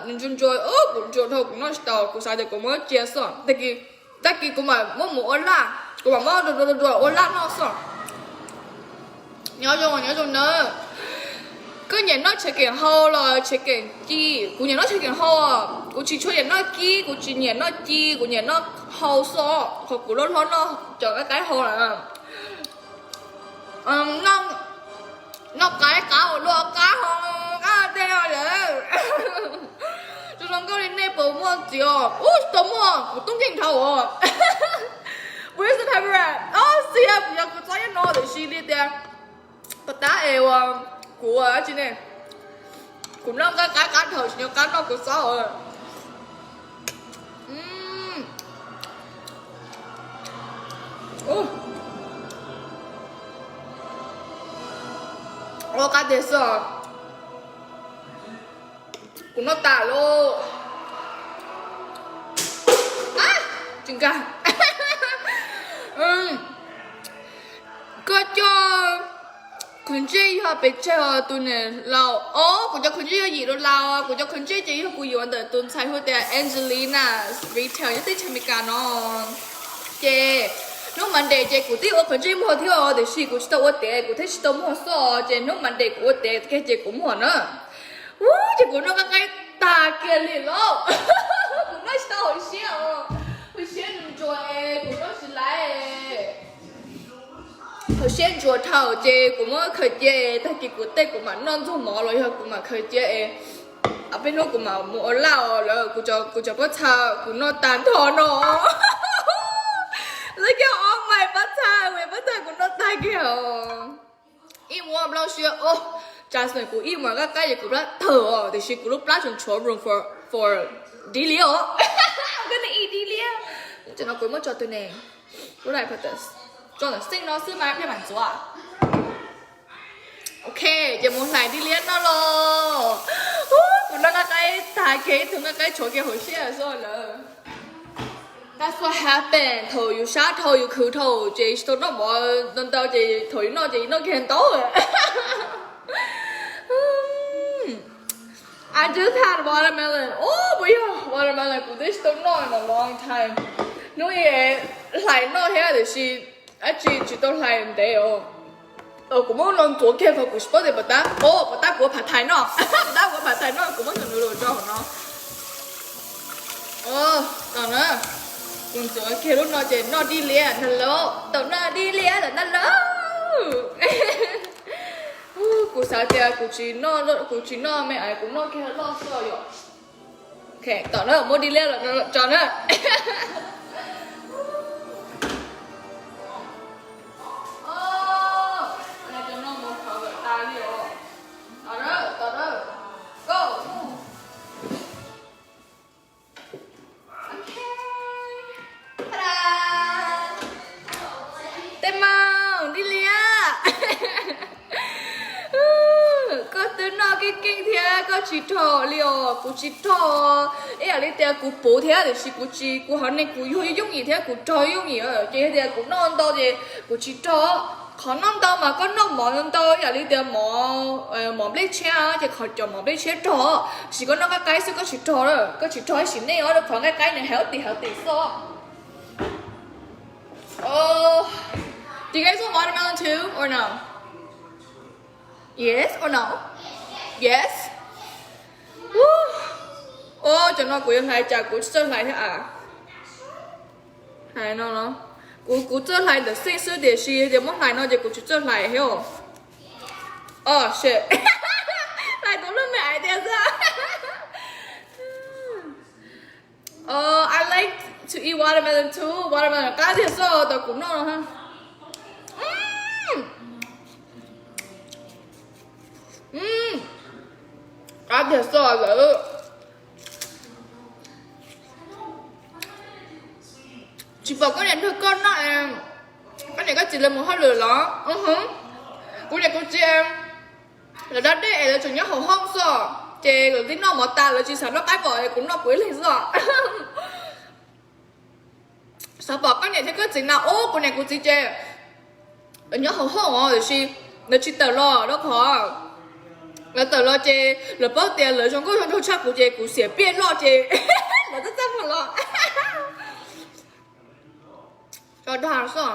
Nws ntsuas ntsuas, kuv ntsuas dhau kuv noj tsis tau, kuv xav tias kuv muab cia xwb. Tag kis kuv mam muab mus ua laj, kuv mam muab ua ua laj noj xwb. Nyob zoo nyob zoo nawb. Koj nyiam noj tshav keem hau los tshav keem ci? Kuv nyiam noj tshav keem hau. Kuv tsis tshua nyiam noj kib, kuv tsis nyiam noj ci, kuv nyiam noj hau xwb, qhov kuv loj hlob noj cov qaib qaib hau lawm. Noj qaib qab ua luaj qab ho, qab tej no lawm. Zoo zoo nkauj li nej puas muaj txiv os? Ub, tsis tau muaj, kuv tub nkeeg dhau os. Where's the pepper at? Xia, kuv yog kuv txob nyob no tiam sis li tias, pas tab es uas kuv ua dab tsi ne, kuv noj nqaij qab qab dhau tsis nyob qab noj kuv txob os. Ua qab tiag xwb os. Kuv noj tas lauj. Tsis nkag. Koj cov qhov ntsej yog pes tsawg os tus niam laus? Os, kuv cov qhov ntsej yog yim dollar os. Kuv cov qhov ntsej ces yog kuv yuav ntawm tus ntxhais hu tias Angelina Retail nyob teb chaws Amelikas no. Ces hnub Monday ces kuv twb ua qhov ntsej muag thiab os, tiam sis kuv tsis tau ua tiav kuv thiaj tsis tau muag xwb os. Ces hnub Monday kuv ua tiav kiag ces kuv muag na. Ub, ces kuv noj nqaij qaib tag kiag li lauj. Kuv noj tsis tau hauv siab os. Hauv siab ntsuas es kuv noj tsis laiv. Hauv siab ntsuas dhau ces kuv muab khaws cia, tag kis kuv tej kuv mam noj ntxuag mov los yog kuv mam khaws cia es peb hnub kuv mam mus ua laj os. Lawv kuv cov pob txha kuv noj tag nrho no. Lawv cov ob mais pob txha, mais pob txha kuv noj tag kiag os. Ib muab nplooj siab, tsa xwm kuv ib muam nqaij qaib ces kuv plab tawg os, tiam sis kuv lub plab tseem tshuav room for, for dib liab os. Koj ne ib dib liab. Ces no kuv muab tso twg ne? Lub light potas. Tso ntawm sink no xwb mas peb mam ntxuav. Ok, ces mus hlais dib liab noj los. Kuv noj nqaij qaib tag kiag ib tug nqaij qaib tshuav kiag hauv siab xwb lawm. That's what happen thaum yus sab dhau yus khwv dhau ces tsis tau noj mov ntau ntau ces thaum yus noj ces yus noj kiag ntau. I just had watermelon. Ub, puas yog watermelon kuv twb tsis tau noj in a long time. Hnub ib hlais noj thiab tiam sis dab tsi tsis tau hlais ntev os. Kuv muab no ntxuav kiag qhov kuv tsis paub tias puas tab, puas tab kuv ua phav thais noj, puas tab kuv ua phav thais noj kuv muab ntxuav nws los rau hauv no. Tom na, kuv ntxuav kiag lub no ces noj dib liab ntag lauj, tau noj dib liab lawm ntag lauj. Kuv xav tias kuv tsis noj, kuv tsis noj me ais, kuv noj kiag loj xwb yom. Tom na, muab dib liab los tso na. Tej mog, dib liab. Koj twb noj keej keej thiab koj tsis rog li os, kuv tsis rog. Ib yam li tias kuv puv thiab tiam sis kuv tsis, kuv hov ne kuv yuag yooj yim thiab kuv rog yooj yim, ces yog tias kuv noj ntau ces kuv tsis rog. Qhov noj ntau mas koj noj mov ntau ib yam li tias mov, mov nplej tshiab ces qhov cov mov nplej tshiab rog, tiam sis koj noj nqaij qaib xwb koj tsis rog, koj tsis rog ib sim neej os, rau qhov nqaij qaib nws healthy healthy xwb. Oh, do you guys want watermelon too or no? Yes or no? Yes. Ub, cov no kuv yuav hlais cas kuv tsis txawj hlais thiab a. Hais no no. Kuv, kuv txawj hlais ntawm xeej xwb tiam sis yog tias muab hlais no ces kuv tsis txawj hlais thiab. Oh shit. Hlais tus lub me aiv tiag xwb. Oh, I like to eat watermelon too. Watermelon qab tiag xwb tau kuv noj no. Qab tiag xwb lawm. Tsis pom koj niam nrog koj noj, koj niam koj txiv lawv mus hauj lwm los? Kuv niam kuv txiv lawv da dej es lawv tseem nyob hauv hoob xwb, ces lawv twb noj mov tas lawv tsis xav noj qaib pom es kuv noj kuv ib leeg xwb os. Xav pom koj niam thiab koj txiv na, ub, kuv niam kuv txiv ces lawv nyob hauv hoob os, tiam sis lawv tsis tawm los rau qhov lawv tawm los ces lawv paub tias lawv zoo nkauj zoo nraug tshaj kuv ces kuv xiam piaj loj ces lawv txaj txaj muag los. Tso dag xwb.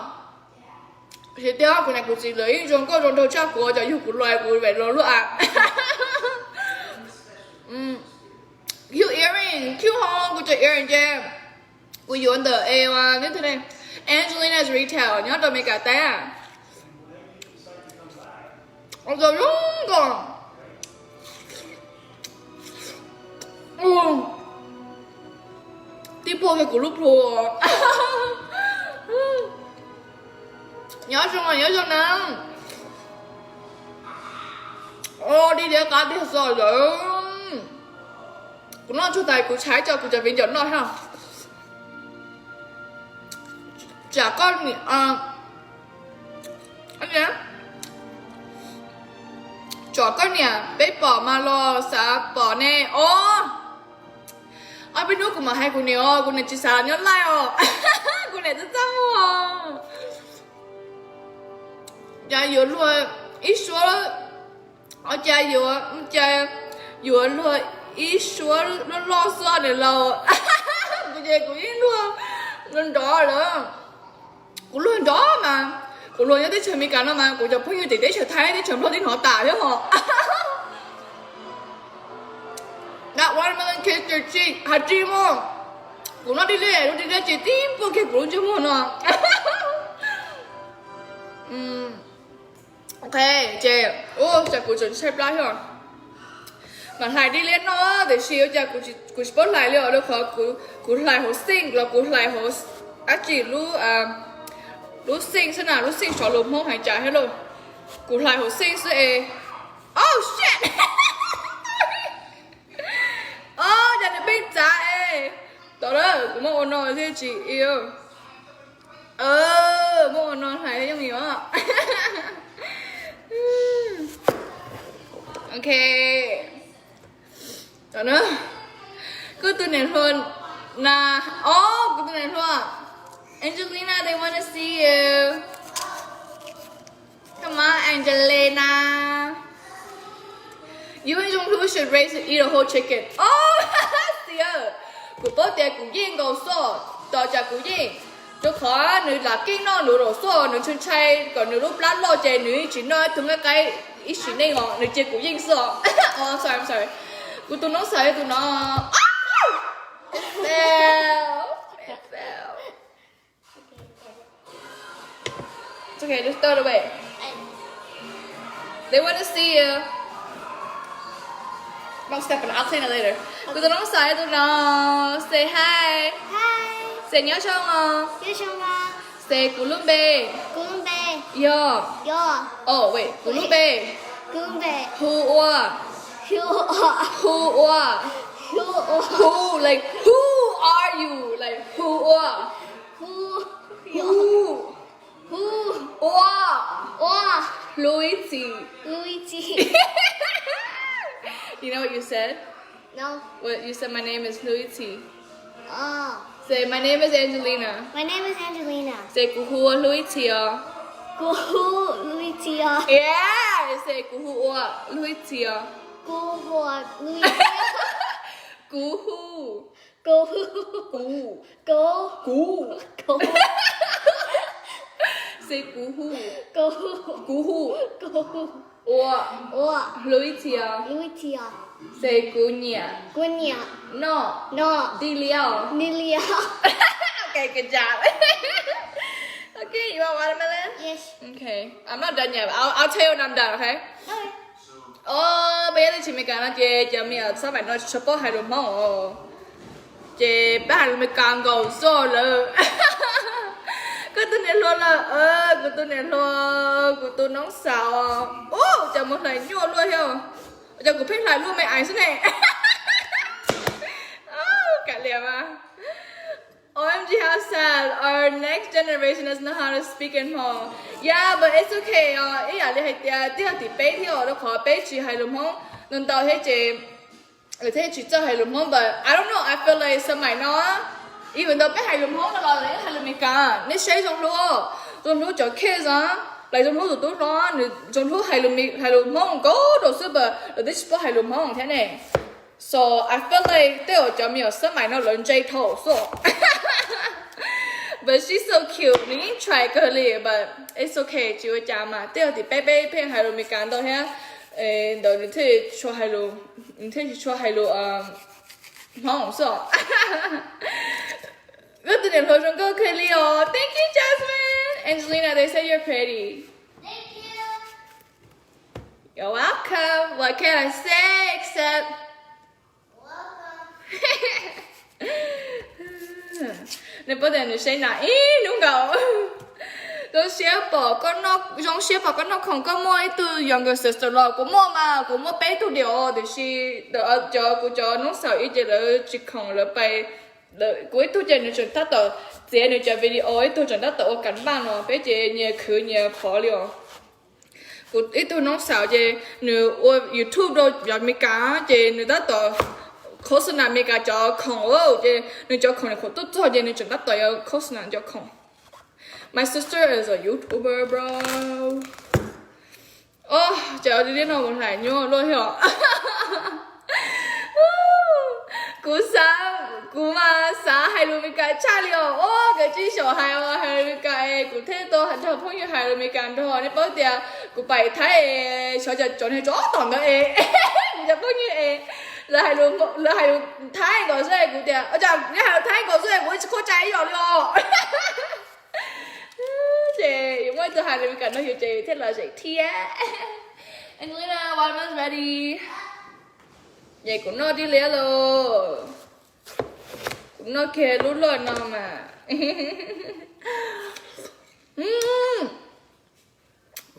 Tiag tiag, kuv niam kuv txiv lawv yeej zoo nkauj zoo nraug tshaj kuv, cov yug kuv los kuv vam los lub a. Cute earring, cute ho, kuv cov earring ces kuv yuav ntawm e, Angelina's Retail nyob rau Amelikas teb. Zoo nkauj. Tib puag kiag kuv lub plhu. Nyob zoo, nyob zoo na. Dib diav qab tiag xwb lawm. Kuv noj tsuag tas kuv tshaib tso kuv cov viv ncaus noj thiab. Tsam koj niam, tsam koj niam peb pom mas los xav pom ne os. Ob peb hnub kuv mam hais kuv niam os, kuv niam tsis xav nyob laij os. Kuv niam txaj txaj muag. Cas yuav luag ib suab, cas yuav, cas yuav luag ib suab loj loj xwb niam laus. Kuv ces kuv yeej luag nrov lawm. Kuv luag nrov mas, kuv luag nyob teb chaws Amelikas no mas kuv cov phooj ywg tim teb chaws Thaib teb chaws Nplog twb hnov tas thiab hos. That watermelon kissed your cheek. Has ris mog. Kuv noj dib liab, lub dib liab ces tib puag kiag kuv lub ntsej muag no. Ok, ces, ua cas kuv tseem tshaib plab thiab. Mam hlais dib liab noj tiam sis ua cas kuv tsis paub hlais li os, rau qhov kuv hlais hauv xeej los kuv hlais hauv dab tsi, lub xeej xwb na, lub xeej sov lus Hmoob hais cas thiab lauj. Kuv hlais hauv xeej xwb es. Oh shit. Os, cas nws pheej txav es. Tau lawm, kuv muab ua no thiaj tsis iv. Muab ua no hlais yooj yim os. Ok. Kuv tus niam hluas na, os, kuv tus niam hluas. Angelina, they wanna see you. Come on, Angelina. You and Jung Hu should raise and eat a whole chicken. Oh, xiv, kuv paub tias kuv yeej nkaus xwb, tos cas kuv yeej. Rau qhov nws lam keej noj nws lawm xwb, nws ntshai ntshai kom nws lub plab loj ces nws tsis noj ib tug nqaij qaib ib sim neej os, nws cia kuv yeej xwb os. Oh, sorry, I'm sorry. Kuv tus noob xav yog tus no. Fail. Fail. It's okay, just throw it away. They want to see you. Don't step on it. I'll clean it later. Kuv tus noob xav yog tus no. Say hi. Hi. Say nyob zoo os. Nyob zoo os. Say kuv lub npe. Kuv lub npe. Yog. Yog. Oh, wait. Kuv lub npe. Kuv lub npe. Hu ua. Hu ua. Hu ua. Hu ua. Who, like, who are you? Like, hu ua. Hu. Hu. Hu. Ua. Ua. Hlub ib txhis. Hlub ib txhis. You know what you said? No. What, you said my name is Hlub ib txhis. Oh. Say my name is Angelina. My name is Angelina. Say kuv hu ua Hlub ib txhis os. Kuv hu Hlub ib txhis os. Yeah. Say kuv hu ua Hlub ib txhis os. Kuv hu ua Hlub ib txhis os. Kuv hu. Kuv hu. Kuv. Kuv. Kuv. Kuv. Say kuv hu. Kuv hu. Kuv hu. Kuv hu. Ua. Ua. Hlub ib txhis os. Hlub ib txhis os. Say kuv nyiam. Kuv nyiam. Noj. Noj. Dib liab. Dib liab. Ok, good job. Okay, you want watermelon? Yes. Okay. I'm not done yet. I'll, I'll tell you when I'm done, okay? Okay. Os, peb nyob teb chaws Amelikas no ces cov me nyuam xab maim no tsis tshua paub hais lus Hmoob os. Ces peb hais lus Amelikas nkaus xwb lawm. Koj tus niam hluas lawm, kuv tus niam hluas, kuv tus noob xaus. Ub, cas mus hlais nyuaj luaj thiab. Cas kuv pheej hlais luaj me ais xwb ne. Kav liam mas. O M G, how sad. Our next generation doesn't know how to speak in Hmong. Yeah, but it's okay os. Ib yam li hais tias twb yog tim peb thiab os, rau qhov peb tsis hais lus Hmoob ntau ntau thiab ces lawv thiaj tsis txawj hais lus Hmoob, but I don't know, I feel like xab maim no, even though peb hais lus Hmoob no los lawv yeej hais lus Meskas. Nej saib Zoo Hlub, Zoo Hlub cov kids, lawv Zoo Hlub tus tub hlob, nws Zoo Hlub hais lus, hais lus Hmoob nkaus rau xwb, but lawv twb tsis paub hais lus Hmoob thiab ne. So I feel like tej uas cov me nyuam xab maim no lawv ntse dhau xwb. But she's so cute, nws yeej try kawg li, but it's okay, tsis ua cas mas, tej uas tim peb peb pheej hais lus Meskas ntau thiab, ntawd nws thiaj tsis tshua hais lus, nws thiaj tsis tshua hais lus Hmoob xwb. Koj tus niam hluas zoo nkauj kawg li os. Thank you, Jasmine. Angelina, they say you're pretty. You're welcome. What can I say except Nej paub tias nws saib nas ib hnub nkaus. Zoo siab pom koj noj, zoo siab pom koj noj khoom. Koj muaj ib tug younger sister los? Kuv muaj mas, kuv muaj peb tug diam os, tiam sis cov, kuv cov noob xaus ib ces lawv tsis khoom, lawv pais, kuv ib tug ces nws tseem tab tom txiav nws cov video, ib tug tseem tab tom ua kam npaj no, peb ces nyias khwv nyias qhov li os. Kuv ib tug noob xaus ces nws ua YouTube rau cov Amelikas ces nws tab tom khos xas nas Amelikas cov khoom, ces nws cov khoom nws khoom tuaj txog ces nws tseem tab tom yuav khos xas nas cov khoom. My sister is a YouTuber, bro. Os, cas ua li no mus hlais nyuaj luaj thiab os. Kuv xav, kuv mas xav hais lus Meskas tshaj li os. Os, kav tsij xyaum hais os, hais lus Meskas es kuv thiaj tau nrog phooj ywg hais lus Meskas nrog. Nej paub tias kuv pais Thaib es xyov cas cov niag tsov tom ntawd es kuv cov phooj ywg es lawv hais lus Thaib nkaus xwb es kuv tias, ua cas nej hais lus Thaib nkaus xwb es kuv tsis khuaj tsa ib yam li os. Ces yus muaj ib tug hais lus Meskas nrog yus ces yus thiaj los zeem thiab. Angelina, watermelon's ready. Ces kuv noj dib liab lauj. Kuv noj kiag lub loj no mas.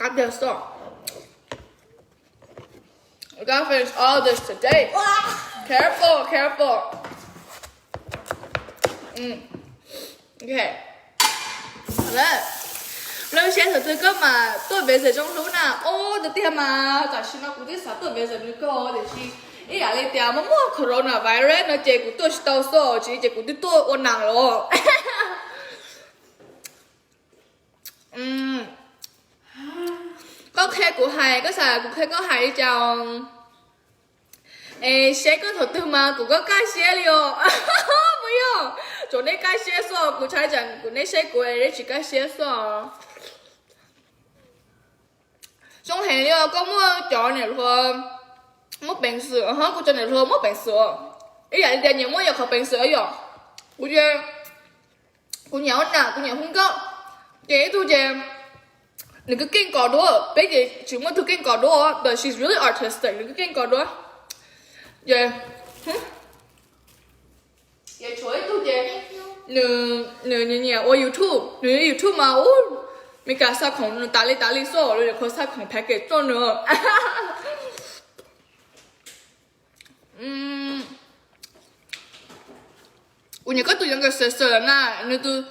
Qab tiag xwb. We gotta finish all this today. Careful, careful. Okay. Lub siab thaum twg koj mam tuaj visit Zoo Hlub na. Ub, tiag tiag mas tam sim no kuv twb xav tuaj visit nws kawg tiam sis ib yam li tias muaj muaj coronavirus no ces kuv tuaj tsis tau xwb, tsis li ces kuv twb tuaj ua nas los. Koj qhia kuv hais, koj xav kuv qhia koj hais li cas? Es seb koj thaum twg mas kuv koj kaj siab li os. Puas yog? Tsuav neb kaj siab xwb, kuv ntshai tsam kuv neb seb kuv es neb tsis kaj siab xwb os. Zoo heev li os, koj muaj cov niam hluas muaj peev xwm, ho kuv cov niam hluas muaj peev xwm. Ib yam li tias nyias muaj yam qhov peev xwm yom. Kuv ces kuv nyiam ua nam, kuv nyiam hu nkauj, ces ib tug ces nws keej keej kos duab, peb ces tsis muaj tug keej kos duab, but she's really artistic, nws keej keej kos duab. Ces, ces tshuav ib tug ces nws, nws nyiam ua YouTube, nws YouTube mas ub, Meskas xa khoom nws tas li tas li xwb, lawv nyuam qhuav xa khoom package tuaj nws. Kuv nyiam koj tus younger sister na, nws tus,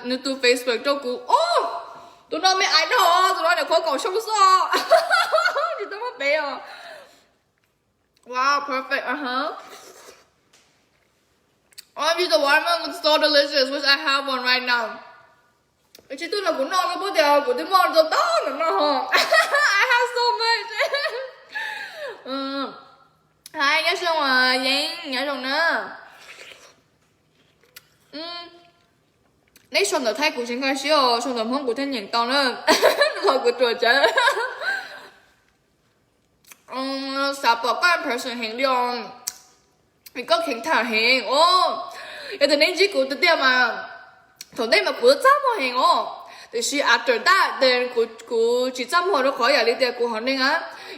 nws tus Facebook rau kuv. Ub, tus no me idol, tus no nyuam qhuav kaum xyoo xwb. Tsis tau muaj pem os. Wow, perfect, uh-huh. O M G, the watermelon looks so delicious. Wish I have one right now. Tsis tuaj los kuv noj, koj paub tias kuv twb muaj ntau tag nrho no ho. I have so much. Hi, nyob zoo, Yeeb, nyob zoo na. Neb sau ntawv Thaib kuv tsis nkag siab os, sau ntawv Hmoob kuv thiaj nyeem tau na. Los kuv ruam tsawv. Xav pom koj in person heev li os, vim koj kheev tham heev os. Yog tias neb ntsib kuv tiag tiag mas Thaum ntej mas kuv txaj muag heev os, tiam sis after that then kuv tsis txaj muag rau qhov yam li tias kuv hom neeg a,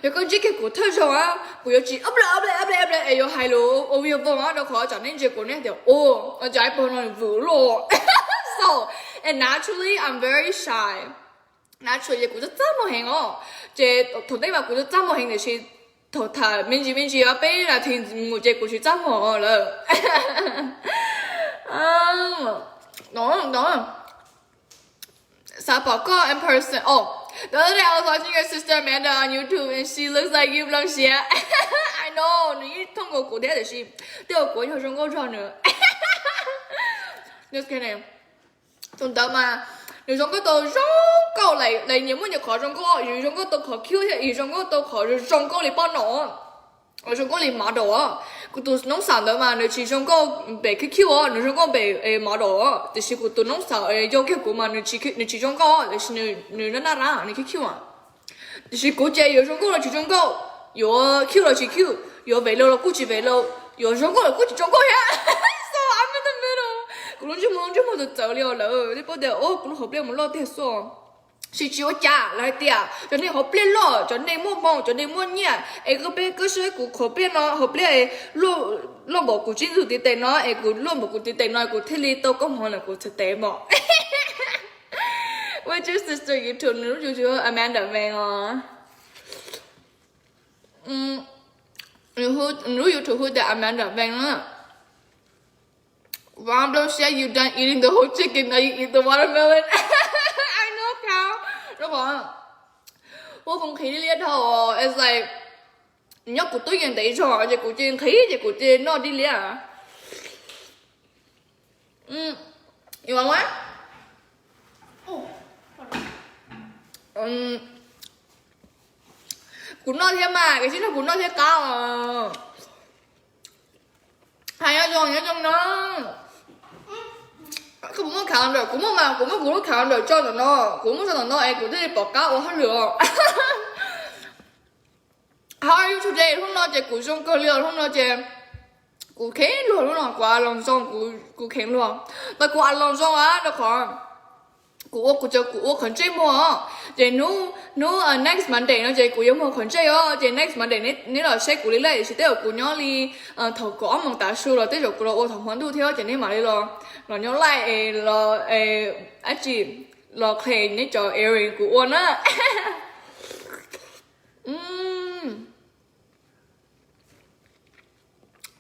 yog koj ntsib kiag kuv thawj zaug a, kuv yuav tsis ob ple ob ple ob ple ob ple es yuav hais lus ua vij voog a, rau qhov tsam nej ntsia kuv nej tias ua cas ib pog no vwm loj. So, and naturally I'm very shy. Naturally kuv txaj txaj muag heev os, ces thaum ntej mas kuv txaj txaj muag heev tiam sis thaum tham me ntsis me ntsis peb nas this mus ces kuv tsis txaj muag lawm. Xav pom koj in person. Oh, the other day I was watching your sister Amanda on YouTube and she looks like you, Nplooj Siab. I know, nws yeej thooj nkaus kuv thiab tiam sis tej uas kuv yog zoo nkauj zog nws. Tus ntawd mas nws zoo nkauj tau zoo nkauj, lawv nyias muaj nyias qhov zoo nkauj, yus zoo nkauj tau qhov cute thiab yus zoo nkauj tau qhov zoo nkauj li poj no, zoo nkauj li model. Kuv tus noob xav ntawd mas nws tsis zoo nkauj pem cute cute os, nws zoo nkauj pem model, tiam sis kuv tus noob xav yau kiag kuv mas nws tsis zoo nkauj tiam sis nws naj naj rab nws cute cute. Tiam sis kuv ces yuav zoo nkauj los tsis zoo nkauj, yuav cute los tsis cute, yuav vev laus los kuj tsis vev laus, yuav zoo nkauj los kuj tsis zoo nkauj thiab. So I'm in the middle. Kuv lub ntsej muag, ntsej muag txawv txawv li os lawm, nej paub tias kuv lub hauv pliaj mus loj tiag xwb. Sis tsis ua cas, lawv hais tias cov neeg hauv pliaj loj, cov neeg muaj hmoo, cov neeg muaj nyiaj, es koj peb koj saib kuv qhov pliaj no, hauv pliaj luaj npaum kuv tsib ntxwg tiv tes no, es kuv luaj npaum kuv tiv tes no kuv thiaj li tau koob hmoov ntawm kuv txhais tes mos. What's your sister YouTube? Nws lub YouTube Amanda Vang os. Nws lub YouTube hu tias Amanda Vang na. Wow, Nplooj Siab, you done eating the whole chicken, now you eat the watermelon. I know, cow. Rau qhov ua kuv nqhis liab dhau, it's like nyob kuv tub yees ntev zog ces kuv ces nqhis ces kuv ces noj dib liab. Yuav a, kuv noj thiab mas, koj tsis nrog kuv noj thiab qab os. Hais nyob zoo nyob zoo na. Koj puas muaj calendar? Kuv muaj mas, kuv muaj kuv lub calendar tso ntawm no, kuv muaj tso ntawm no es kuv thiaj li pom qab ua hauj lwm os. How are you today? Hnub no ces kuv zoo kawg li os, hnub no ces kuv kheev luag, hnub no kuv a loos zoo, kuv kheev luag. Ntawm kuv a loos zoo a, rau qhov kuv ua, kuv ua qhov ntsej muag, ces hnub, hnub next Monday no ces kuv yuav muag qhov ntsej os, ces next Monday neb los saib kuv li lawm, tiam sis tej zaum kuv nyob li thaum kaum ob moos tav su los tej zaum kuv los ua thaum hmo ntuj thiab ces neb mam li los, los nyob laij es los, dab tsi, los qhia neb cov earring kuv ua na.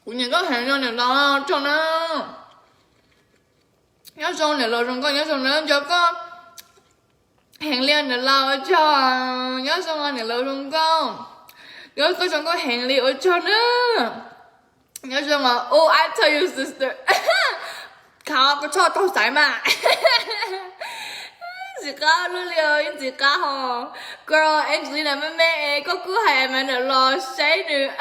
Kuv nyiam koj heev li niam laus, ua tsaug na. Nyob zoo niam laus zoo nkauj, nyob zoo na, nco koj heev li niam laus, ua tsaug. Nyob zoo niam laus zoo nkauj, nco koj zoo nkauj heev li, ua tsaug na. Nyob zoo os, oh, I tell you sister, khav koj txhob taug xaiv mas. Ntxim qab luaj li os, yeej ntxim qab hos. Girl, Angelina me me es koj kuj hais Amanda los saib nws.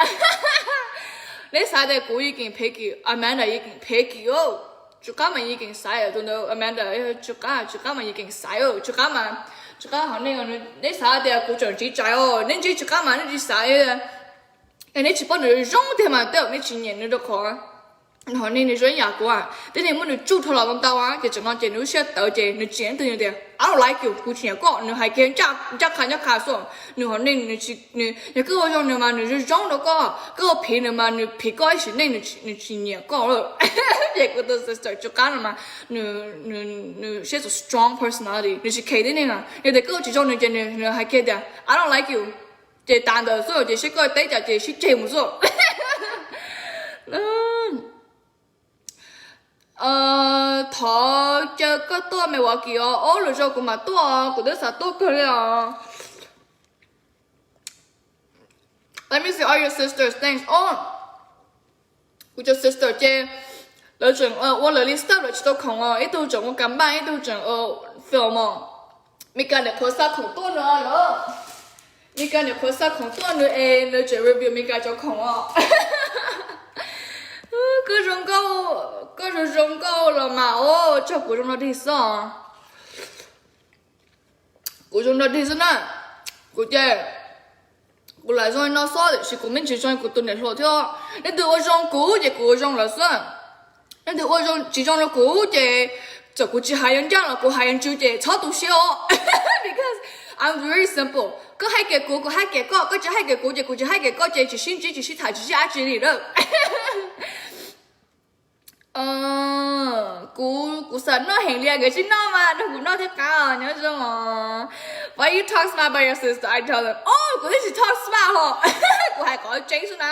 Neb xav tias kuv yeej keem phem kim, Amanda yeej keem phem kim os. Tsw qab mas yeej keem xaiv tus ntawd, Amanda tsw qab, tsw qab mas yeej keem xaiv, tsw qab mas, tsw qab hom neeg. Neb xav tias kuv tseem tsiv tsaiv os, neb ntsib tsw qab mas neb tsis xaiv. Es neb tsis paub nws zoo tiag mas tej zaum neb tsis nyiam nws rau qhov hom neeg nws zoo ib yam kuv, tej neeg muab nws tsuj dhau los ntau ntau, ces tseem no ces nws lub siab tawv ces nws tsis nyiam leej twg, nws tias I don't like you, kuv tsis nyiam koj. Nws hais kiag ncaj qha ncaj qha xwb. Nws hom neeg, yog koj ua zoo nws mas nws zoo zoo rau koj, koj ua phiv nws mas nws phiv koj ib sim neej, nws tsis nyiam koj lawm. Ces kuv tus sister tsw qab no mas nws siab txom strong personality, nws tsis kheev tib neeg na. Yog tias koj ua tsis zoo nws ces nws hais kiag tias I don't like you, ces tas ntawd xwb, ces seb koj teb cas ces sib ceg mus xwb. Thov caw koj tuaj Milwaukee os. Ob, lwm zaus kuv mam tuaj, kuv twb xav tuaj kawg li os. Let me see all your sisters things. Ob, kuv cov sister ces lawv tseem ua lawv li stuff lawv tsis tau khoom os. Ib tug tseem ua kas npaj, ib tug tseem ua film os. Meskas niam qhuav xa khoom tuaj nws lawm. Meskas niam qhuav xa khoom tuaj nws es nws tseem review Meskas cov khoom os. Koj zoo nkauj, koj zoo zoo nkauj los mas os, tsaug, kuv zoo no dig xwb os. Kuv zoo no dig xwb na. Kuv ces kuv lam zoo li no xwb tiam sis kuv me ntsis zoo li kuv tus niam hluas thiab. Leej twg ua zoo kuv ces kuv ua zoo lawv xwb. Leej twg ua tsis zoo rau kuv ces Txawm kuv tsis hais yuav ncaj los kuv hais yuav ntsws ces txhob tu siab os. Because I'm very simple. Koj hais kiag kuv, kuv hais kiag koj, koj tsis hais kiag kuv ces kuv tsis hais kiag koj ces tsis sib ntsib, tsis sib tham, tsis sib dab tsi li na. Kuv, kuv xav noj heev li, nkawd tsis noj mas nrog kuv noj thiab qab os, nyob zoo os. Why you talk smart about your sister? I tell them, oh, kuv twb tsis talk smart ho. Kuv hais qhov tseeb xwb na.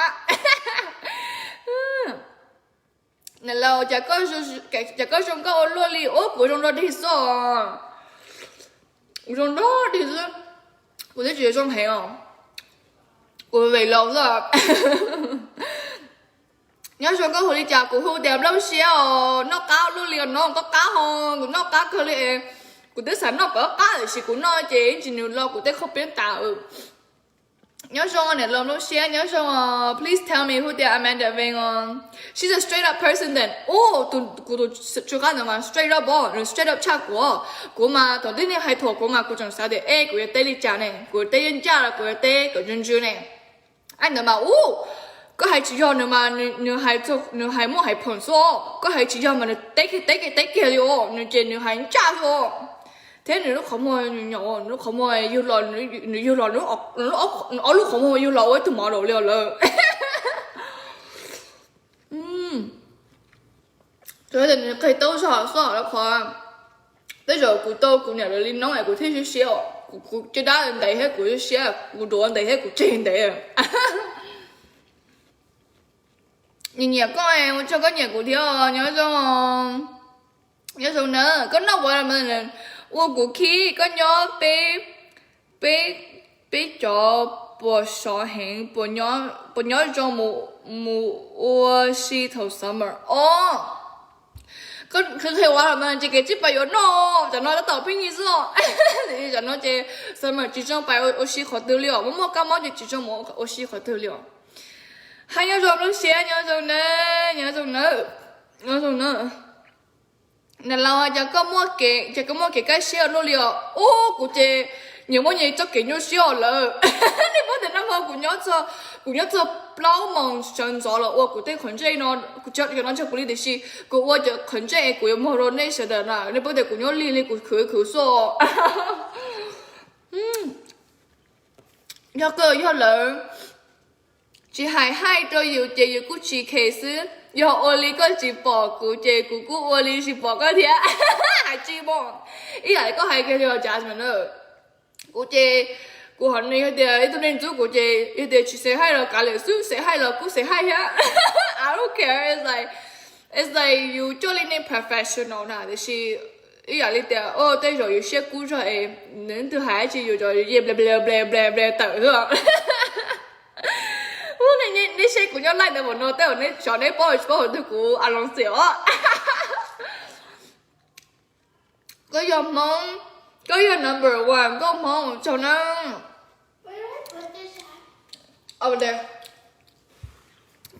Niam laus, cas koj zoo nkauj ua luaj li. Ub, kuv zoo nrog dig xwb os. Kuv zoo nrog dig xwb. Kuv twb tsis zoo heev os. Kuv vem laus xwb. Nyob zoo, koj hu li cas? Kuv hu tias Nplooj Siab os. Noj qab luaj li os no, koj qab ho. Kuv noj qab kawg li. Kuv twb xav noj koj qab tiam sis kuv noj ces ib ntsis nws lo kuv tej khaub peeb tas. Nyob zoo niam laus Nplooj Siab, nyob zoo os. Please tell me, hu tias Amanda Veng os. She's a straight up person then. Ub, tus, kuv tus tsw qab ntawd mas straight up os, nws straight up tshaj kuv. Kuv mas thaum twg nej hais thuam kuv mas kuv tseem xav tias, ej, kuv yuav teb li cas ne, kuv yuav teb yeej ncaj los kuv yuav teb kom ntsws ntsws ne. Ntawd mas, ub, koj hais tsis yog nws mas, nws hais muaj hais phom xwb. Koj hais tsis yog mas nws teb kiag teb kiag teb kiag li os, nws ces nws hais ncaj xwb. Thiab nws lub qhov muag nyaum, nws lub qhov muag yug los, nws yug los, nws ob lub qhov muag yug los ua ib tug mov laus li os lawm. Nws qhia tau zog xwb lawm qhov. Tej zaum kuv tau kuv niam lawv li noob es kuv thiaj siab siab os. Kuv caj dab ntev thiab kuv siab, kuv duav ntev thiab kuv tseg ntev. Nyiam nyiam koj, ua tsaug koj nyiam kuv thiab os. Nyob zoo, nyob zoo na. Koj noj ua, ua kuv khib, koj nyob peb, peb, peb cov puas sov heev, puas nyob zoo mus ua si thaum summer os. Koj qhia ua los mas ces kev tsis pais yuav noj, tam no tab tom pheej yig xwb os. Tam no ces summer tsis zoo pais ua si qhov twg li os, muaj muaj kab mob ces tsis zoo mus ua si qhov twg li os. Hais nyob zoo Nplooj Siab, nyob zoo na, nyob zoo na, nyob zoo na. Niam laus, cas koj muaj kev, cas koj muaj kev kaj siab luaj li os. Ub, kuv ces nyias muaj nyias txoj kev nyuaj siab os lawm. Nej paub tias nag hmo kuv nyob txog, kuv nyob txog plaub moos sawv ntxov los ua kuv tej qhov ntsej no, kuv tsis, cov no tsis yog kuv li tiam sis kuv ua cov qhov ntsej es kuv yuav muag rau nej sawv daws na. Nej paub tias kuv nyob lig li kuv khwv khwv xwb os. Yog kawg yog lawv tsis hais haij rau yus ces yus kuj tsis khes xwb. Yog ua li koj tsis pom kuv ces kuv kuj ua li tsis pom koj thiab. Hais tsis pom. Ib yam li koj hais kiag li os Jasmine na. Kuv ces, kuv hov nws yog tias ib tug neeg ntxub kuv ces yog tias tsis xav haij los kav liam xwb, xav haij los kuj xav haij thiab. I don't care, it's like, it's like yus coj li nej professional na, tiam sis ib yam li tias, o, tej zaum yus siab kub zog es nws twb hais tsis yus cov ye ble ble ble ble ble tawm xwb. Nej saib kuv nyob live ntawd npaum no tej zaum neb xyov neb paub tsis paub hauv twg kuv a loo xiam os. Koj yog Hmoob, koj yog number one, nkauj Hmoob tsaug na.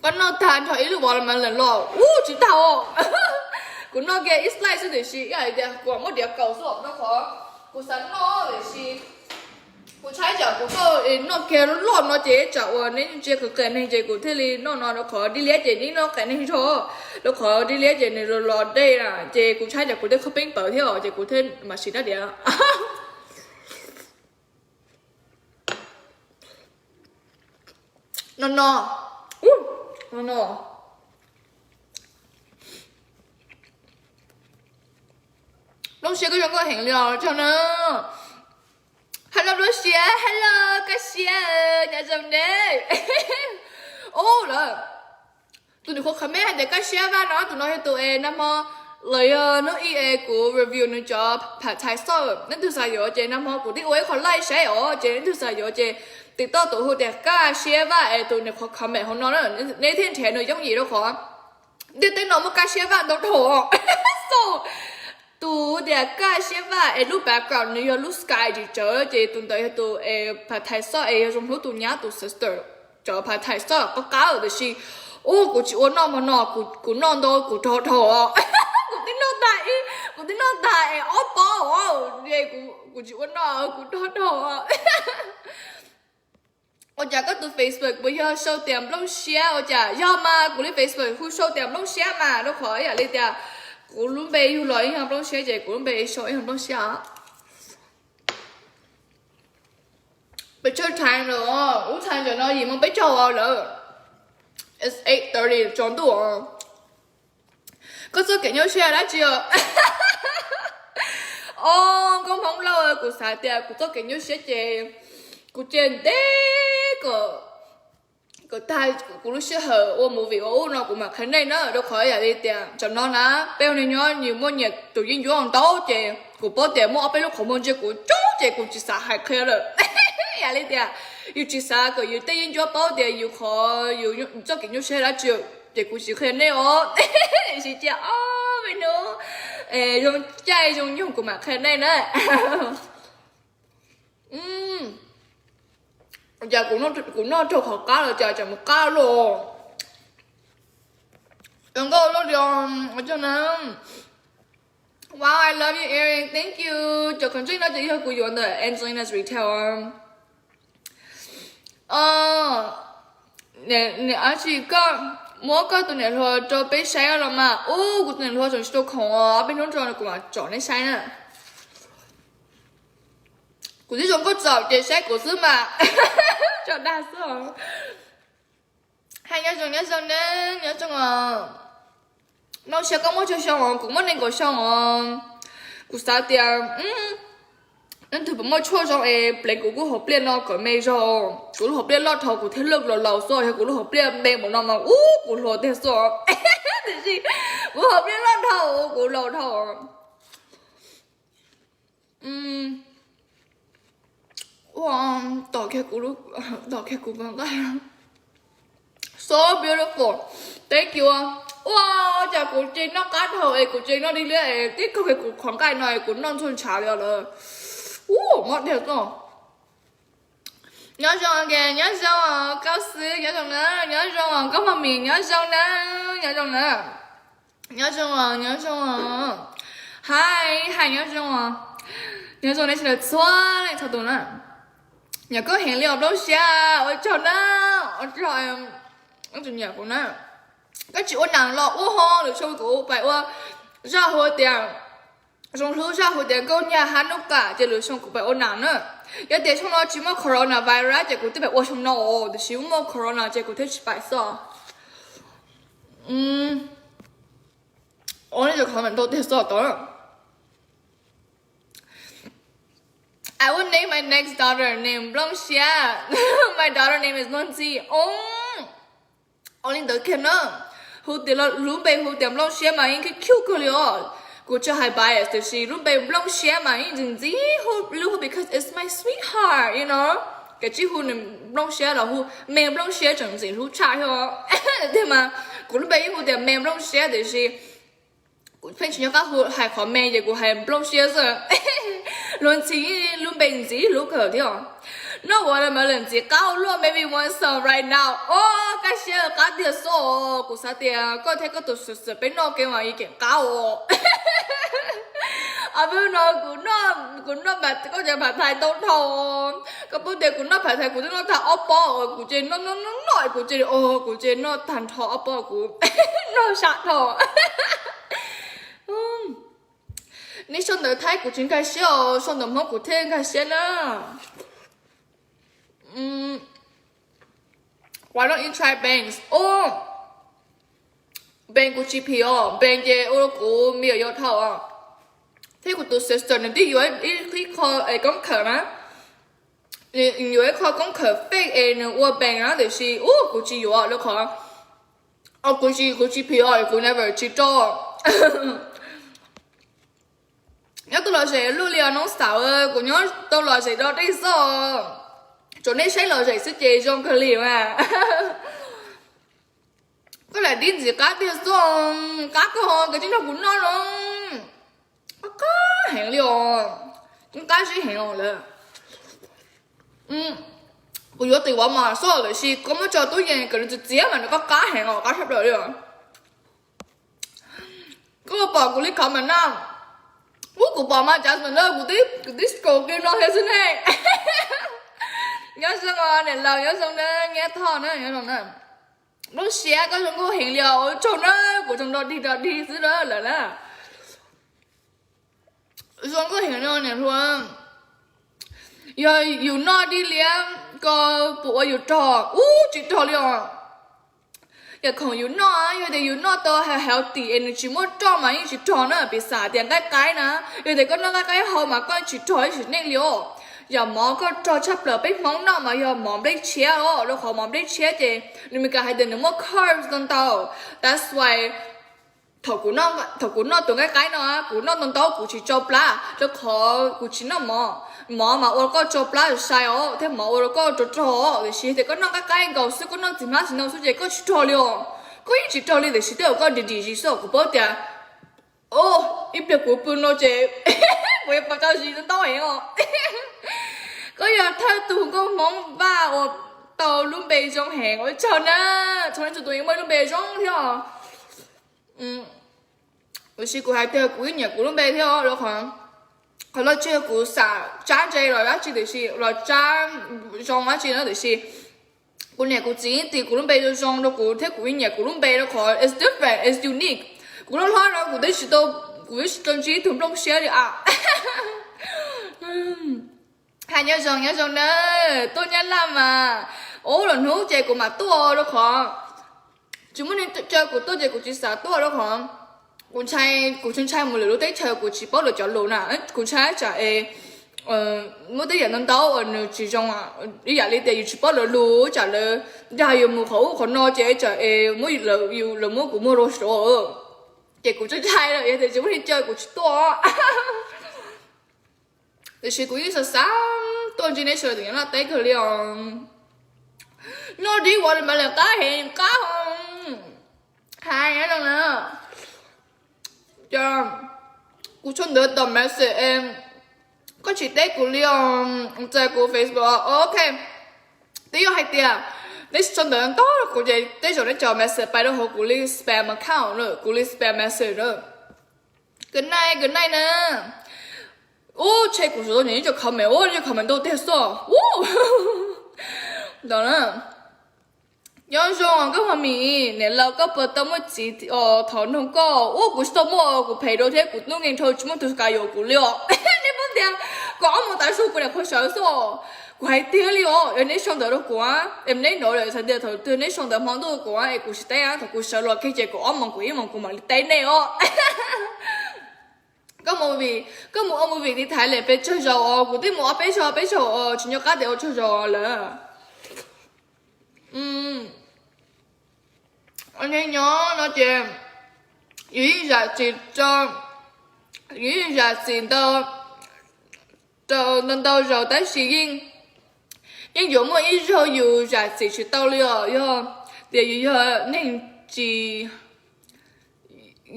Koj noj tag nrho ib lub bos los mas lawm los ub tsis tag os. Kuv noj kiag ib slice xwb tiam sis ib yam li tias kuv muab diav kaus xwb rau qhov kuv xav noj tiam sis kuv tshaib tsam kuv tuaj noj kiag loj no ces tsam uas neb ntsia qis qias neeg ces kuv thiaj li noj no rau qhov dib liab ces neb noj qias neeg zog, rau qhov dib liab ces nws los los dej na ces kuv tshaib tsam kuv tej khaub peeb pawv thiab os ces kuv thiaj mam siv rab diav. No no, no no. Nplooj Siab koj zoo nkauj heev li os, tsaug na. Hello Nplooj Siab, hello Kaj Siab, nyob zoo ne. Ub lawm, tus nws qhuav comment hais tias Kaj Siab Vaj no, tus no yog tus es nag hmo los yog hnub ib es kuv review nws cov pad thai sauce. Leej twg xav yuav ces nag hmo kuv twb ua ib qho live saib os, ces leej twg xav yuav ces tiv toj tus hu tias Kaj Siab Vaj es tus nws qhuav comment hauv no na, nej thiaj nrhiav nws yooj yim rau qhov ntiaj teb no muaj Kaj Siab Vaj ntau dhau. So tus hu tias Kaj Siab Vaj es lub background nws yog lub sky tsis tsawv ces tus ntawd yog tus es pad thai sauce es yog zoo hlub tus nyab tus sister cov pad thai sauce qab qab tiam sis ub kuv tsis ua noj hmo no, kuv noj ntau kuv rog dhau. Kuv twb noj tag ib, kuv twb noj tag es ob pob os, kuv tsis ua noj kuv rog dhau. Ua cas koj tus Facebook puas yog sau tias Nplooj Siab? Ua cas yog mas, kuv li Facebook hu sau tias Nplooj Siab mas, rau qhov ib yam li tias Kuv lub npe yug los ib yog nplooj siab ces kuv lub npe sau ib yog nplooj siab. Peb tsawg time lawm, lub time ntawm no yim moo peb caug lawm. It's eight thirty tsaus ntuj. Koj txoj kev nyuaj siab dab tsi os? Os, koj Hmoob Lauj, kuv xav tias kuv txoj kev nyuaj siab ces kuv cia ntev kom, kom tag kuv lub sij hawm ua movie ua ub no kuv mam qhia nej na, rau qhov yam li tias tam no na peb ua neeg nyob yus muaj nyias tus yeeb ncuab ntau ces kuv paub tias muaj ob peb lub qhov muag ntsia kuv coob ces kuv tsis xav hais qhia lawm. Yam li tias yus tsis xav kom yus tej yeeb ncuab paub tias yus qhov, yus txoj kev nyuaj siab dab tsi, ces kuv tsis qhia nej os. Tiam sis cia ob peb hnub zoo caij zoo nyoog kuv mam qhia nej na. Cas kuv noj raug qhov qab los cas tseem mus qab luaj. Zoo nkauj loj li os, ua tsaug na. Wow, I love you, Erin. Thank you. Cov khawv ntswg no ces yog kuv yuav ntawm Angelina's Retail. Niam, niam dab tsi koj muab koj tus niam hluas rau peb saib los mas. Ub, kuv tus niam hluas tseem tsis tau khoom os, ob peb hnub rau kuv mam tsom nej saib na. Kuv twb zoo nkauj txaus ces saib kuv xwb mas. Tso dag xwb os. Hais nyob zoo, nyob zoo na, nyob zoo os. Nplooj siab koj muaj tsawg xyoo os? Kuv muaj nees nkaum xyoo os. Kuv xav tias leej twg puas muaj tshuaj zoo es pleev kuv lub hauv pliaj no kom me zog. Kuv lub hauv pliaj loj dhau kuv thiaj loj laus laus xwb, yog kuv lub hauv pliaj me npaum no mas ub kuv hluas tiag xwb. Tiam sis kuv hauv pliaj loj dhau kuv laus dhau. Ua, tom kiag kuv, tom kiag kuv nqaij. So beautiful. Thank you. Ua cas kuv ces noj qab dhau es kuv ces noj dig liab es tib kaug kiag kuv qhov nqaij no es kuv noj ntxuag ntshav li os lawm. Ub, mob tiag xwb. Nyob zoo, nyob zoo os, Kauj Xwb, nyob zoo na, nyob zoo os, Nkauj Maj Mis, nyob zoo na, nyob zoo na. Nyob zoo os, nyob zoo os. Hais, hais nyob zoo os. Nyob zoo nej sawv daws txhua leej txhua tus na. Nyiam koj heev li os nplooj siab, ua tsaug na, ua tsaug, tus nyiam kuv na. Koj tsis ua nas los ua ho, lwm xyoo kuv pais ua zaj hu tias, zoo hlub zaj hu tias Nkauj Nyaj Hab Nub Kam ces lwm xyoo kuv pais ua nas na. Yog tias xyoo no tsis muaj coronavirus ces kuv twb pais ua xyoo no os, tiam sis muaj corona ces kuv thiaj tsis pais xwb. Ua nej cov comment ntau tiag xwb tod. I will name my next daughter name Nplooj Siab. My daughter name is Nuj Ntxi. Ua li ntawd kiag na. Hu tias lub npe hu tias Nplooj Siab mas yeej cute cute kawg li os. Kuv tsis hais bias tiam sis lub npe Nplooj Siab mas yeej ntxim ntxim hlub because it's my sweetheart, you know. Kav tsij hu nws Nplooj Siab los hu me Nplooj Siab tseem ntxim hlub tshaj thiab. Tiag mas kuv lub npe yeej hu tias me Nplooj Siab tiam sis kuv pheej tsis nco qab hu, hais qhov me ces kuv hais Nplooj Siab xwb. Luag ntxhi lub npe ntxim hlub kawg thiab. Noj watermelon ntxim qab ua luaj, maybe want some right now. Os, kaj siab qab tiag xwb os. Kuv xav tias koj thiab koj tus sister peb noj kev mas yeej qab os. Os, peb no kuv noj, kuv noj, koj cov phav thais tau dhau. Koj paub tias kuv noj phav thais kuv twb noj tag ob pob, kuv ces noj noj noj noj kuv ces, kuv ces noj tag nrho ob pob kuv noj sab dhau. Nej sau ntawv Thaib kuv tsis nkag siab os, sau ntawv Hmoob kuv thiaj nkag siab na. Why don't you try bangs? Os, bangs kuv tsis phim os, bangs ces ua kuv me nyuam yaus dhau os. Thiab kuv tus sister nws twb yuav ib qho koob khawm na, yuav ib qho koob khawm fake es nws ua bangs na, tiam sis ub kuv tsis yuav rau qhov, kuv tsis, kuv tsis phim os, kuv never tsis rau. Nyob tau lom zem luaj li os noob xav, kuv nyob tau lom zem do dej xwb. Tsuas nej saib lom zem xwb ces zoo kawg li mas. Koj lam dib ntxim qab tiag xwb, qab kawg, koj tsis nrog kuv noj los. Qab heev li os, qab zib heev os lawm. Kuv yuav tim vov mas xwb tiam sis koj muab tso tub yees kom nws txias txias mas nws qab qab heev os, qab sab plaws li os. Koj pom kuv li comment na, ub kuv pom mas cas mas na, kuv twb scroll kiag no thiab xwb ne. Nyob zoo os niam laus, nyob zoo na, Nyiaj Thoj na, nyob zoo na. Nplooj Siab koj zoo nkauj heev li os, ua tsaug na, kuv tseem nrog dig nrog dig xwb na lawm na. Zoo nkauj heev li niam hluas. Yog yus noj dib liab ko puas ua yus rog? Ub, tsis rog li os. Yam khoom yus noj, yog tias yus noj tau healthy es nws tsis muaj roj mas yeej tsis rog na, piv xam tias nqaij qaib na, yog tias koj noj nqaij qaib hau mas koj tsis rog ib sim neej li os. Yam mov koj rog tshaj plaws peb Hmoob noj mas yog mov nplej tshiab os, rau qhov mov nplej tshiab ces lus Meskas hais tias nws muaj carbs ntau ntau. That's why thaum kuv noj tus nqaij qaib no, kuv noj ntau ntau kuv tsis tsau plab, rau qhov kuv tsis noj mov. Mov mas ua rau koj tsau plab sai os, thiab mov ua rau koj rog rog os. Tiam sis tias koj noj nqaij qaib nkaus xwb, koj noj txiv hmab txiv ntoo xwb ces koj tsis rog li os. Koj yeej tsis rog li, tiam sis tej zaum koj dim dim zis xwb os. Kuv paub tias, o, ib pliag kuv pw no ces kuv yuav pas tau zis ntau heev os. Koj yog thawj tus nkauj Hmoob vaj uas tau lub npe zoo heev, ua tsaug na. Txhua leej txhua tus yeej muaj lub npe zoo thiab os. Tiam sis kuv hais tias kuv yeej nyiam kuv lub npe thiab os, rau qhov qhov loj tsis yog kuv xav tsab ntse los dab tsi, tiam sis los tsab zoo dab tsi no, tiam sis kuv niam kuv txiv yeej tis kuv lub npe zoo zoo rau kuv thiab kuv yeej nyiam kuv lub npe rau qhov it's different, it's unique. Kuv loj hlob no kuv twb tsis tau, kuv twb tsis tau ntsib ib tug nplooj siab li a. Hais nyob zoo nyob zoo na, tuaj Nyab Laj mas, ub, lwm hnub ces kuv mam tuaj rau qhov tsis muaj neeg caw kuv tuaj ces kuv tsis xav tuaj rau qhov kuv ntshai, kuv tsis ntshai mus lwm lub teb chaws kuv tsis paub lawv cov lus na, kuv ntshai tsam es muaj tej yam ntau ntau uas nws tsis zoo, ib yam li tias yus tsis paub lawv lus tsam lawv dag yus mus qhov ub qhov no ces tsam es muab lawv, lawv muab kuv muag rau saud, ces kuv tsis ntshai lawm, yog tias tsis muaj neeg caw kuv tsis tuaj. Tiam sis kuv yeej xav xav tuaj ntsib neb sawv daws tim Nyab Laj teb kawg li os. Noj dib uas mas lawm qab heev qab hais na. Kuv sau ntawv tom message es koj tsis teb kuv li os, txais kuv Facebook, ok. Twb yog hais tias neb sau ntawv ntau rau kuv ces tej zaum neb cov message pais rau hauv kuv li spam account, kuv li spam message na. Good night, good night na. Ub, tshe kuv tsis tau nyeem ib co comment, ub, ib co comment ntau tiag xwb. Ub, ntawd na. Nyob zoo koj Hmoob Mis, niam laus koj puas tau muaj txiv os? Thov noog koj. Ub, kuv tsis tau muaj, kuv phem dua thiab kuv hnub nqi dhau tsis muaj tus kam yuav kuv li os. Nej paub tias kuv ob moos tav su kuv niam qhuav sawv xwb os. Kuv hais tiag li os, yog neb sau ntawv rau kuv es neb hnov lawm txhais tias thaum twg neb sau ntawv hmo ntuj kuv es kuv tsis teb, thaum kuv sawv los kiag ces kuv ob moos kuv ib moos kuv mam li teb nej os. Koj mus, koj mus ua movie tiv thaiv lem pes tsawg zaus os? Kuv twb mus ob peb zaug peb zaus os, tsis nco qab tias ua tsawg zaus lawm. Nyob no ces yus yeej zam txim, yus yeej zam txim ntau, ntau ntau zaus tab sis yeej, yeej yuav muaj ib zaug yus zam txim tsis tau li os. Yog tias yus yog neeg tsis,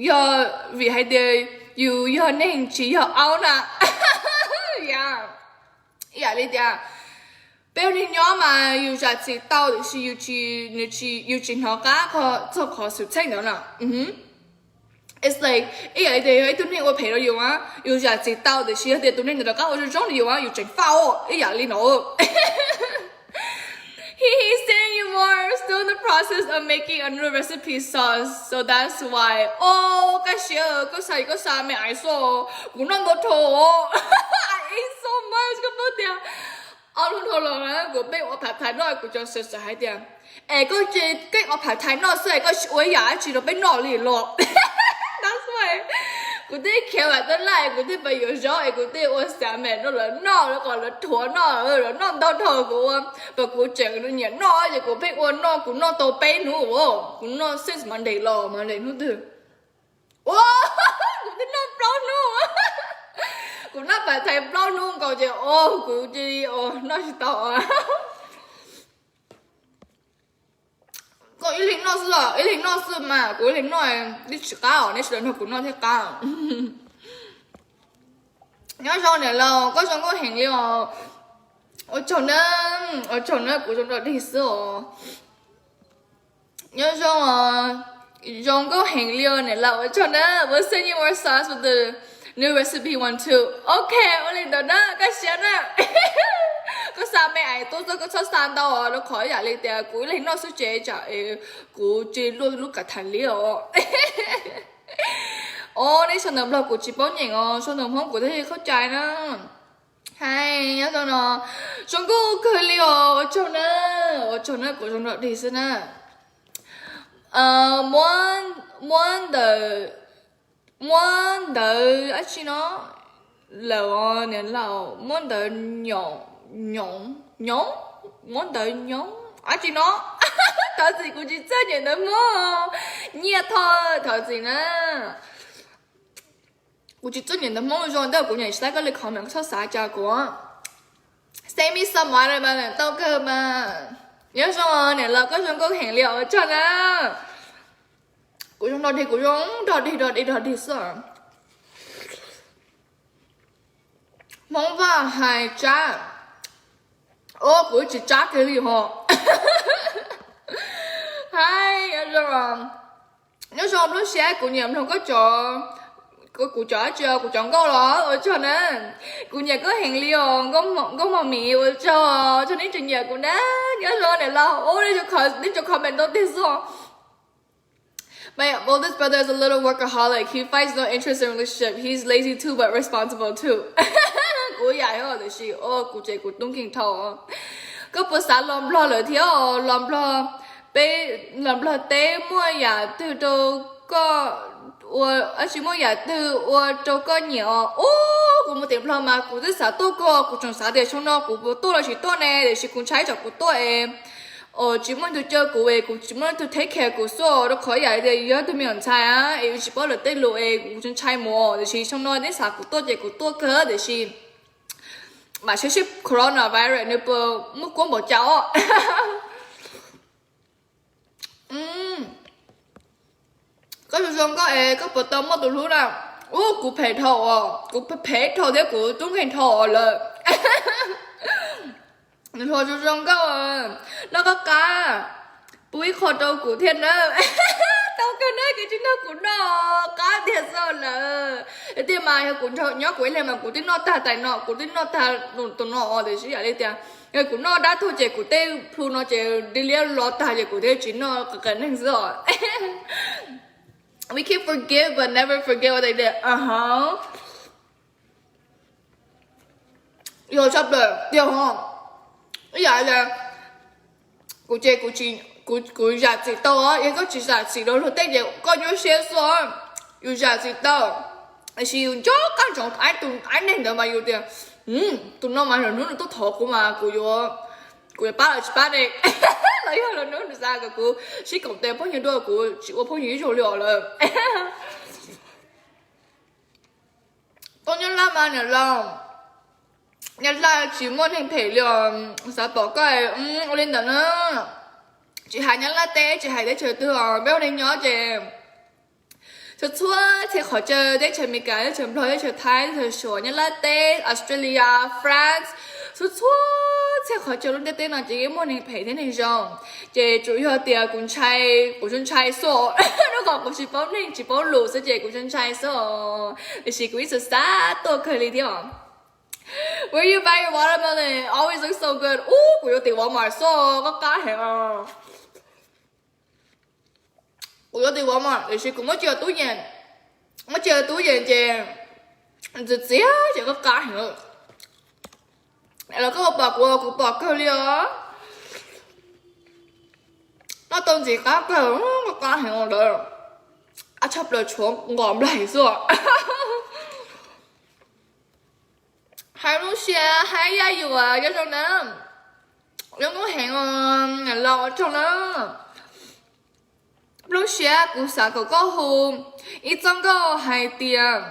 yog vim hais tias yus yog neeg tsis yog aub na. Ib yam li tias peb ua neeg nyob mas yus zam txim tau tiam sis yus tsis hnov qab txog qhov xwm txheej ntawd na. It's like ib yam li tias yog ib tug neeg ua phem rau yus, yus zam txim tau tiam sis yog tias tus neeg ntawd rov qab ua zoo zoo li yus, yus tseem faj ib yam li no. He, he's saying you more still in the process of making a new recipe sauce, so that's why. O, kaj siab koj xa, koj xa me ais xwb. Kuv noj ntau dhau, I eat so much, koj paub tias ob hnub dhau los kuv pheej ua phav thais noj, kuv cov xav xav hais tias es koj cia li ua phav thais noj xwb es koj tsis ua ib yam dab tsi rau peb noj li los. That's why kuv thiaj khiav vam taj laj, kuv thiaj pais yuav zaub es kuv thiaj ua xav me rau lawv noj, lawv kom lawv rhuav noj, lawv noj ntau dhau kuv ua, pas kuv tseem nyiam noj ces kuv pheej ua noj, kuv noj tau peb hnub, kuv noj since Monday los Monday hnub twg, ua, kuv twb noj plaub hnub, kuv noj phav thais plaub hnub nkaus ces o, kuv cia li noj tsis tau. Koj ib leeg noj xwb los, ib leeg noj xwb mas, kuv ib leeg noj twb tsis qab os, neb sawv daws nrog kuv noj thiaj qab. Nyob zoo niam laus, koj zoo nkauj heev li os. Ua tsaug na, ua tsaug na, kuv zoo rau dig xwb os. Nyob zoo, zoo nkauj heev li os niam laus, ua tsaug na. We'll send you more sauce with the new recipe one too. Ok, ua li ntawd na, kaj siab na. Koj xa me ais tuaj xwb, koj txhob xa ntau os, rau qhov ib yam li tias kuv ib leeg noj xwb ces tsam kuv tsis luaj lub kav thas li os. Os, nej sau ntawv Nplog kuv tsis paub nyeem os, sau ntawv Hmoob kuv thiaj li qhov cai na. Hais nyob zoo no, zoo nkauj kawg li os, ua tsaug na, ua tsaug na, kuv zoo nrog dig xwb na. Muab, muab ntawv, muab ntawv dab tsi no, lawm os niam laus, muab ntawv nyoos, nyoos, muab ntawv nyoos dab tsi no. Thov txim, kuv tsis txawj nyeem ntawv Hmoob, nyiaj thoj, thov txim na. Kuv tsis txawj nyeem ntawv Hmoob zoo, tab sis kuv nyeem tsis tau koj li comment, koj txhob xav cas kuv. Send me some water mas tau kawg mas. Nyob zoo niam laus, koj zoo nkauj heev li os, ua tsaug na. Kuv zoo nrog dig, kuv zoo nrog dig, nrog dig, nrog dig xwb. Hmoob Vaj hais tsab. Os, kuv tsis tsab kiag li ho. Hais nyob zoo, nyob zoo Nplooj Siab, kuv nyiam mloog koj cov, kuv cov dab tsi, kuv cov nkauj los ua tsaug na. Kuv nyiam koj heev li os, nkauj mos mis, ua tsaug, tsaug nej tseem nyiam kuv na. Nyob zoo niam laus, ub, nej cov comment ntau tiag xwb. My oldest brother is a little workaholic. He finds no interest in relationship. He's lazy too, but responsible too. Kuv yam ib yam, tiam sis kuv ces kuv tub nkeeg dhau. Koj puas xav los Nplog lawm thiab? Los Nplog, peb, los Nplog teb muaj yam twg rau koj ua, dab tsi, muaj yam twg ua rau koj nyiam os? Ub, kuv mus tim Nplog mas kuv twb xav tuaj kawg, kuv tseem xav tias xyoo no kuv puas tuaj los tsis tuaj ne, tiam sis kuv ntshai tsam kuv tuaj es tsis muaj tus coj kuv es kuv tsis muaj tus take care kuv xwb, rau qhov yam tias yus yog tus me nyuam ntxhais es yus tsis paub lawv tej lus es kuv ntshai mus, tiam sis xyoo no neb xav kuv tuaj ces kuv tuaj kawg, tiam sis mam saib seb coronavirus nws puas muaj kuab npaum cas os. Koj zoo zoo nkauj es koj puas tau muaj tus hlub na? Ub, kuv phem dhau os, kuv phem dhau thiab kuv tub nkeeg dhau os lawm. Nws hluas zoo zoo nkauj, noj koj qab, pub ib qho rau kuv thiab na. Tau kawg na, koj tsis nrog kuv noj qab tiag xwb lawm. Tiag mas yog kuv nyob kuv ib leeg mas kuv twb noj tag tais no, kuv twb noj tag tus no, tiam sis yam li tias yog kuv noj dab tuag ces kuv tej plhu no ces dig liab los tag ces kuv thiaj tsis noj qias neeg xwb os. We can forgive but never forget what they did. Yog tshaj plaws tiag ho. Ib yam li kuv ces kuv zam txim tau os, yog koj tsis zam txim rau luag tej ces koj nyuaj siab xwb os. Yus zam txim tau, tiam sis yus nco qab ntsoov tus aib neeg ntawd mas yus tias, tus no mas lwm hnub nws tuaj thov kuv mas kuv yuav, kuv yuav pab los tsis pab ne. Los yog lwm hnub nws xav kom kuv sib koom tes phooj ywg dua, kuv tsis ua phooj ywg ib zaug li os lawm. Tuaj Nyab Laj mas niam laus, Nyab Laj tsis muaj neeg phem li os. Xav pom koj ua li ntawd na. Tsis hais Nyab Laj teb, tsis hais teb chaws twg os, peb ua neeg nyob ces txhua txhua txhia qhov chaw, teb chaws Amelikas, teb chaws Nplog, teb chaws Thaib, teb chaws Suav, Nyab Laj teb, Australia, France, txhua txhua txhia qhov chaw lub ntiaj teb no ces yeej muaj neeg phem thiab neeg zoo. Ces tsuas yog tias kuv ntshai, kuv tsuas ntshai xwb, rau qhov kuv tsis paub neeg tsis paub lus xwb ces kuv tsuas ntshai xwb. Tiam sis kuv ib txwm xav tuaj kawg li thiab. Where you buy your watermelon? Always look so good. Ub, kuv yuav tim Walmart xwb, qab qab heev. Kuv yuav tim Walmart tiam sis kuv muab tso tub yees, muab tso tub yees ces ntxim txias ces qab qab heev. Los koj pom kuv, kuv pom kawg li os. Noj tau ntxim qab kawg, qab qab heev lawm. Qab tshaj plaws tshuav nqos nplaig xwb. Hais lub siab, hais yaj yuam, nyob zoo na. Zoo nkauj heev os, niam laus, ua tsaug na. Lub siab, kuv xav kom koj hu ib txoj nkauj hais tias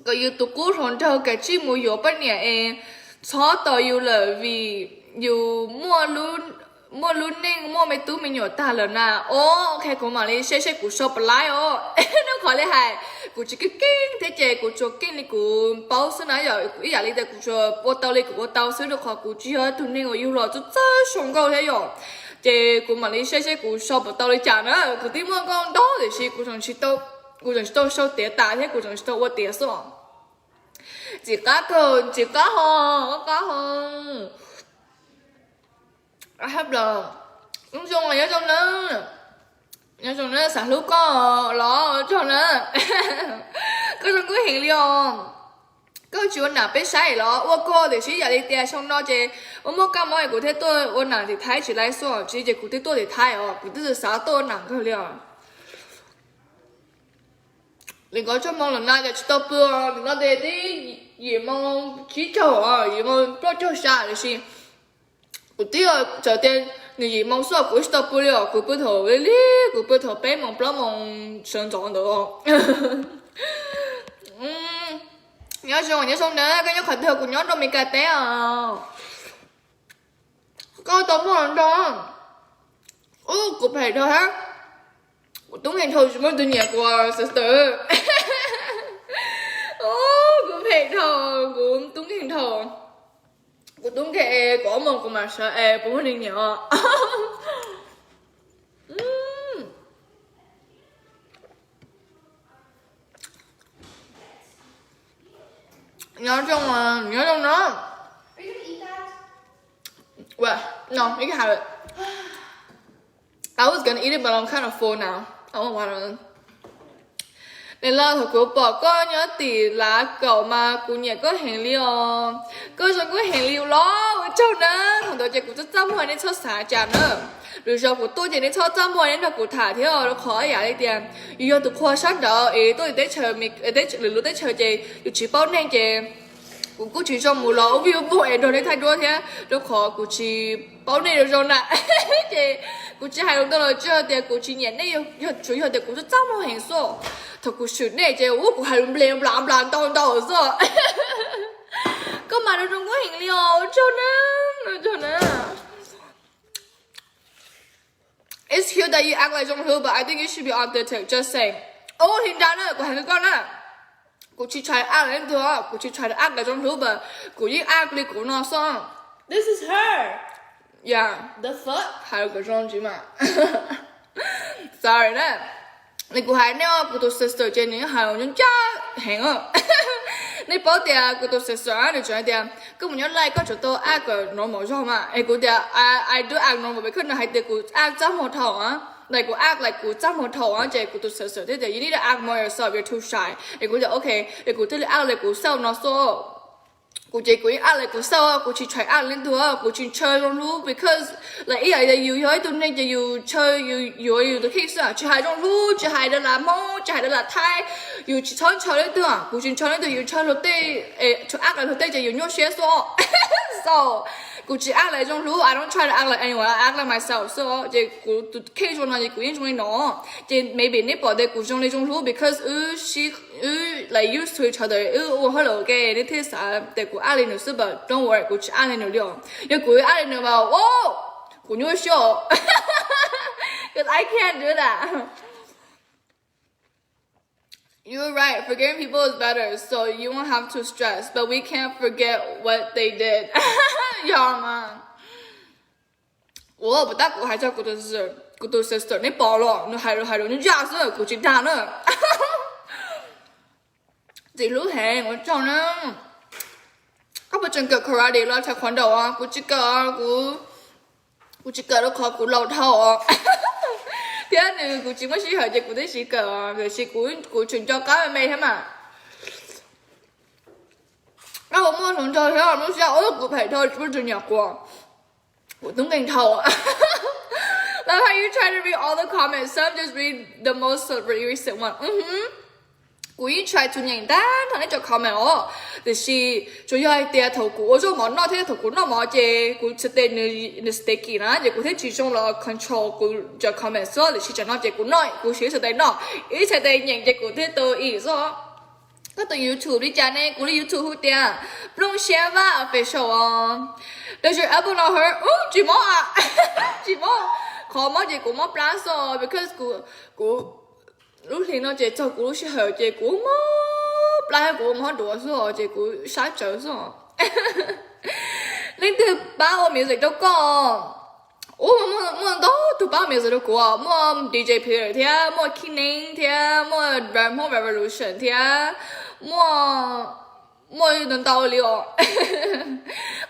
kom yus tus qub hluas nraug kav tsij mus yuav poj niam es txhob tos yus lawm vim yus muaj lub neej muaj me tub me nyuam tag lawm na. Os, ok, kuv mam li saib seb kuv sau pab laib os. Nub qhov li hais, kuv tsis keej keej thiab ces kuv tsuas keej li kuv paub xwb na yom. Ib yam li tias kuv tsuas ua tau li kuv ua tau xwb, rau qhov kuv tsis yog tus neeg uas yug los txawj txawj sau nkauj thiab yom. Ces kuv mam li saib seb kuv sau puas tau li cas na. Kuv twb muaj nkauj ntau tiam sis kuv tseem tsis tau, kuv tseem tsis tau sau tiav tas thiab kuv tseem tsis tau ua tiav xwb. Ntxim qab kawg, ntxim qab ho, qab qab ho. Hab los, zoo zoo, nyob zoo na. Nyob zoo na, xav hlub koj los ua tsaug na. Koj zoo nkauj heev li os. Koj tsis ua nam peb saib los ua koj tiam sis yam li tias xyoo no ces ua muaj kab mob es kuv thiaj tuaj ua nam tim Thaib, tsis laib xwb tsis ces kuv twb tuaj tim Thaib os, kuv twb xav tuaj ua nam kawg li os. Li ko txog moo lawm na, cas tsis tau pw os, nim no ces twb yim moo tsib caug os, yim moo plaub caug xya tiam sis kuv twb txawm tias nws yim moo xwb kuv tsis tau pw li os, kuv pw thaum li li, kuv pw thaum peb moo plaub moo sawv ntxov ntawd. Nyob zoo, nyob zoo na, koj nyob qhov twg? Kuv nyob rau Meskas teb os. Koj tau muaj los nrog. Ub, kuv phem dhau hab. Kuv tub nkeeg dhau tsis muaj tus nyiam kuv sister. Ub, kuv phem dhau, kuv tub nkeeg dhau. Kuv tub nkeeg es kuv ob moos kuv mam sawv es puas muaj neeg nyiam os. Nyob zoo, nyob zoo no. Well, no, you can have it. I was gonna eat it, but I'm kind of full now. I want water. Nws los thaum kuv pom koj nyob tim Lav Kaum mas kuv nyiam koj heev li os. Koj zoo nkauj heev li los ua tsaug na. Thaum ntawd ces kuv txaj txaj muag, nej txhob xav cas na. Lwm zaus kuv tuaj ces nej txhob txaj muag, nej nrog kuv tham thiab, rau qhov yam li tias yus yog tus qhua sab nraud es tuaj teb chaws, lwm lub teb chaws ces yus tsis paub neeg ces kuv kuj tsis zoo mus los ua vij ua voog es nrog nej thaij duab thiab, rau qhov kuv tsis paub nej zoo zoo na. Ces kuv tsis hais lus ntau los tsis yog tias kuv tsis nyiam nej, tsuas yog tias kuv txaj txaj muag heev xwb. Thaum kuv swm nej ces ub kuv hais lus nplej nplas nplas ntau ntau xwb. Koj mas zoo zoo nkauj heev li os, ua tsaug na, ua tsaug na. It's cute that you act like Zoo Hlub, but I think you should be authentic. Just saying. Ub, hli nra na, kuv hais rau koj na. Kuv tsis tshais act like leej twg, kuv tsis tshais act like Zoo Hlub, but kuv yeej act li kuv no xwb. This is her. Yeah. The fuck? Hais kom zoo tsis mas. Sorry na. Nws kuv hais nej, kuv tus sister ces nws yeej hais ncaj heev. Nej paub tias kuv tus sister nws tseem hais tias koj mus nyob live koj tseem tau act kom normal zog mas, es kuv tias I do act normal because nws hais tias kuv act txaj muag dhau, like kuv act like kuv txaj muag dhau ces kuv tus sister thiaj tias you need to act more yourself, you're too shy. Es kuv tias ok, es kuv thiaj li act like kuv xauj no xwb. Kuv ces kuv yeej act like kuv xauj, kuv tsis tshais act like leej twg, kuv tsis ntshaw Zoo Hlub because like ib yam li yus yog ib tug neeg ces yus ntshaw yus yuav yus tus kheej xwb, tsis hais Zoo Hlub, tsis hais Dalas Hmoob, tsis hais Dalas Thaib, yus tsis txhob ntshaw leej twg, kuv tsis ntshaw leej twg, yus ntshaw luag tej, tsis act like luag tej ces yus nyuaj siab xwb. So kuv tsis act like Zoo Hlub, I don't try to act like anyone, I act like myself xwb. Ces kuv tus kheej zoo no ces kuv yeej zoo li no. Ces maybe nej pom tias kuv zoo li Zoo Hlub because wb like used to each other, wb ua hauj lwm ua ke, nej thiaj xav tias kuv act li nws xwb, but don't worry, kuv tsis act li nws li os. Yog kuv act li nws mas, kuv nyuaj siab, 'cause I can't do that. You're right, forgetting people is better, so you won't have to stress, but we can't forget what they did. Yog mas. Ua puas tab kuv hais txog kuv tus sister, nej pom los nws hais lus hais lus nyuaj yaj xwb, kuv tsis dag na. Txiv hlub heev, ua tsaug na. Koj puas tseem kawm karate los taekwondo? Kuv tsis kawm, kuv tsis kawm rau qhov kuv laus dhau thiab nws, kuv tsis muaj sij hawm ces kuv twb tsis kawm, tiam sis kuv tseem nco qab me me thiab mas. Koj puas muaj hluas nraug thiab? Lub sij hawm kuv phem dhau tsis muaj tus nyiam kuv. Kuv tub nkeeg dhau. Love how you try to read all the comments, some just read the most recent one. Kuv yeej try to nyeem tag nrho nej cov comment os, tiam sis tsuas yog hais tias thaum kuv ua zaub mov noj thiab thaum kuv noj mov ces kuv xav tias nws sticky na, ces kuv thiaj tsis zoo los control kuv cov comment xwb, tiam sis tsam no ces kuv noj, kuv siv xav tias noj, ib xav tias nyeem ces kuv thiaj tau ib xwb. Koj tus YouTube li cas ne? Kuv li YouTube hu tias Plooj Siab Vaj Official os. Does your elbow not hurt? Tsis mob, tsis mob. Qhov mob ces kuv mob plab xwb because kuv, kuv lub hli no ces txog kuv lub sij hawm ces kuv mob plab, kuv mob duav xwb ces kuv sab tsawv xwb. Leej twg pab ua music rau koj? Ub, muaj ntau tus pab ua music rau kuv, muaj DJ Peter thiab muaj Key Name thiab muaj Ram Hmoob Revolution thiab muaj, muaj ntau ntau li os.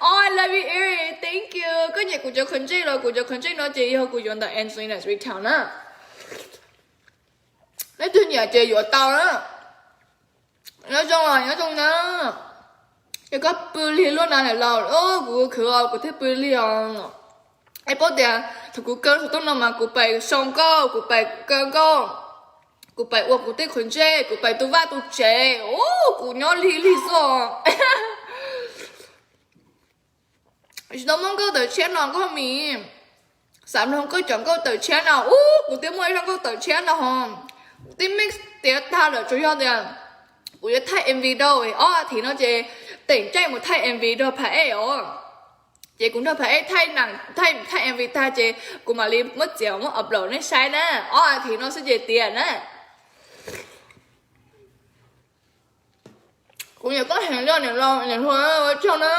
Oh, I love you, Erie. Thank you. Koj nyiam kuv cov khaws ntsej los? Kuv cov khaws ntsej no ces yog kuv yuav ntawm Angelina's Retail na. Leej twg nyiam ces yuav tau na. Nyob zoo os, nyob zoo na. Yog koj pw lig luaj na niam laus, kuv khwv os, kuv thiaj pw lig os. Es paub tias thaum kuv kaw xov tooj no mas kuv pais sau nkauj, kuv pais kaw nkauj, kuv pais ua kuv tej qhov ntsej, kuv pais tu vaj tu tsev, kuv nyob lig lig xwb. Tsis tau muaj nkauj tawm tshiab no nkauj mis. Xav mloog koj cov nkauj tawm tshiab no, ub, kuv twb muaj ib zaj nkauj tawm tshiab no ho. Kuv twb mix tiav tag lawm, tsuas yog tias kuv yuav thaij M V rau ob as thiv no ces teem caij mus thaij M V rau Pha Ej os. Ces kuv nrog Pha Ej thaij, thaij M V tag ces kuv mam li muab txiav muab upload nej saib na. Ob as thiv no xwb ces tiav na. Kuv nyuam qhuav heev li niam laus niam hluas, ua tsaug na.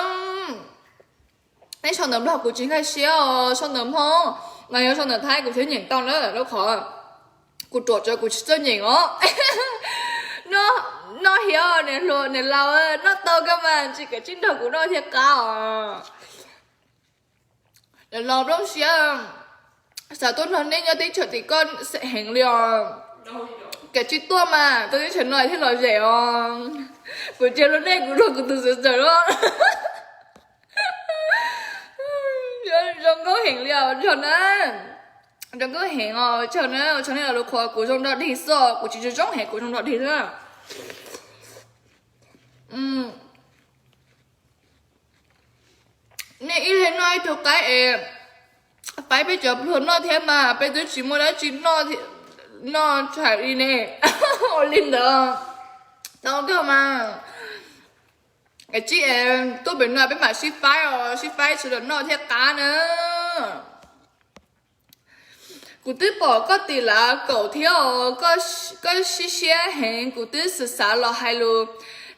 Nej sau ntawv Nplog kuv tsis nkag siab os, sau ntawv Hmoob mas yog sau ntawv Thaib kuv thiaj nyeem tau na, rau qhov kuv ruam tsawv kuv tsis txawj nyeem os. Noj hiav niam hluas niam laus, noj tau kawg mas tsis kam tsib nrog kuv noj thiaj qab os. Niam laus nplooj siab, xav tuaj nrog nej nyob teb chaws tim koj heev li os. Kav tsij tuaj mas tuaj teb chaws no thiaj lom zem os. Kuv cia luag nej kuv luag kuv tus xwm txawm los. Zoo nkauj heev li os, ua tsaug na. Zoo nkauj heev os, ua tsaug na, ua tsaug nej los lus qhuas kuv zoo nrog dig xwb, kuv tsis zoo zoo heev, kuv zoo nrog dig xwb. Nej ib leeg noj ib tug qaib es faib peb cov pluag noj thiab mas peb twb tsis muaj dab tsi noj, noj tshais li ne. Ua li ntawd tau kawg mas. Kav tsij tuaj pem no peb mam sib faib os, sib faib sawv daws noj thiaj qab na. Kuv twb pom koj tim lav kaum thiab os, koj siab siab heev, kuv twb xav xav los hais lus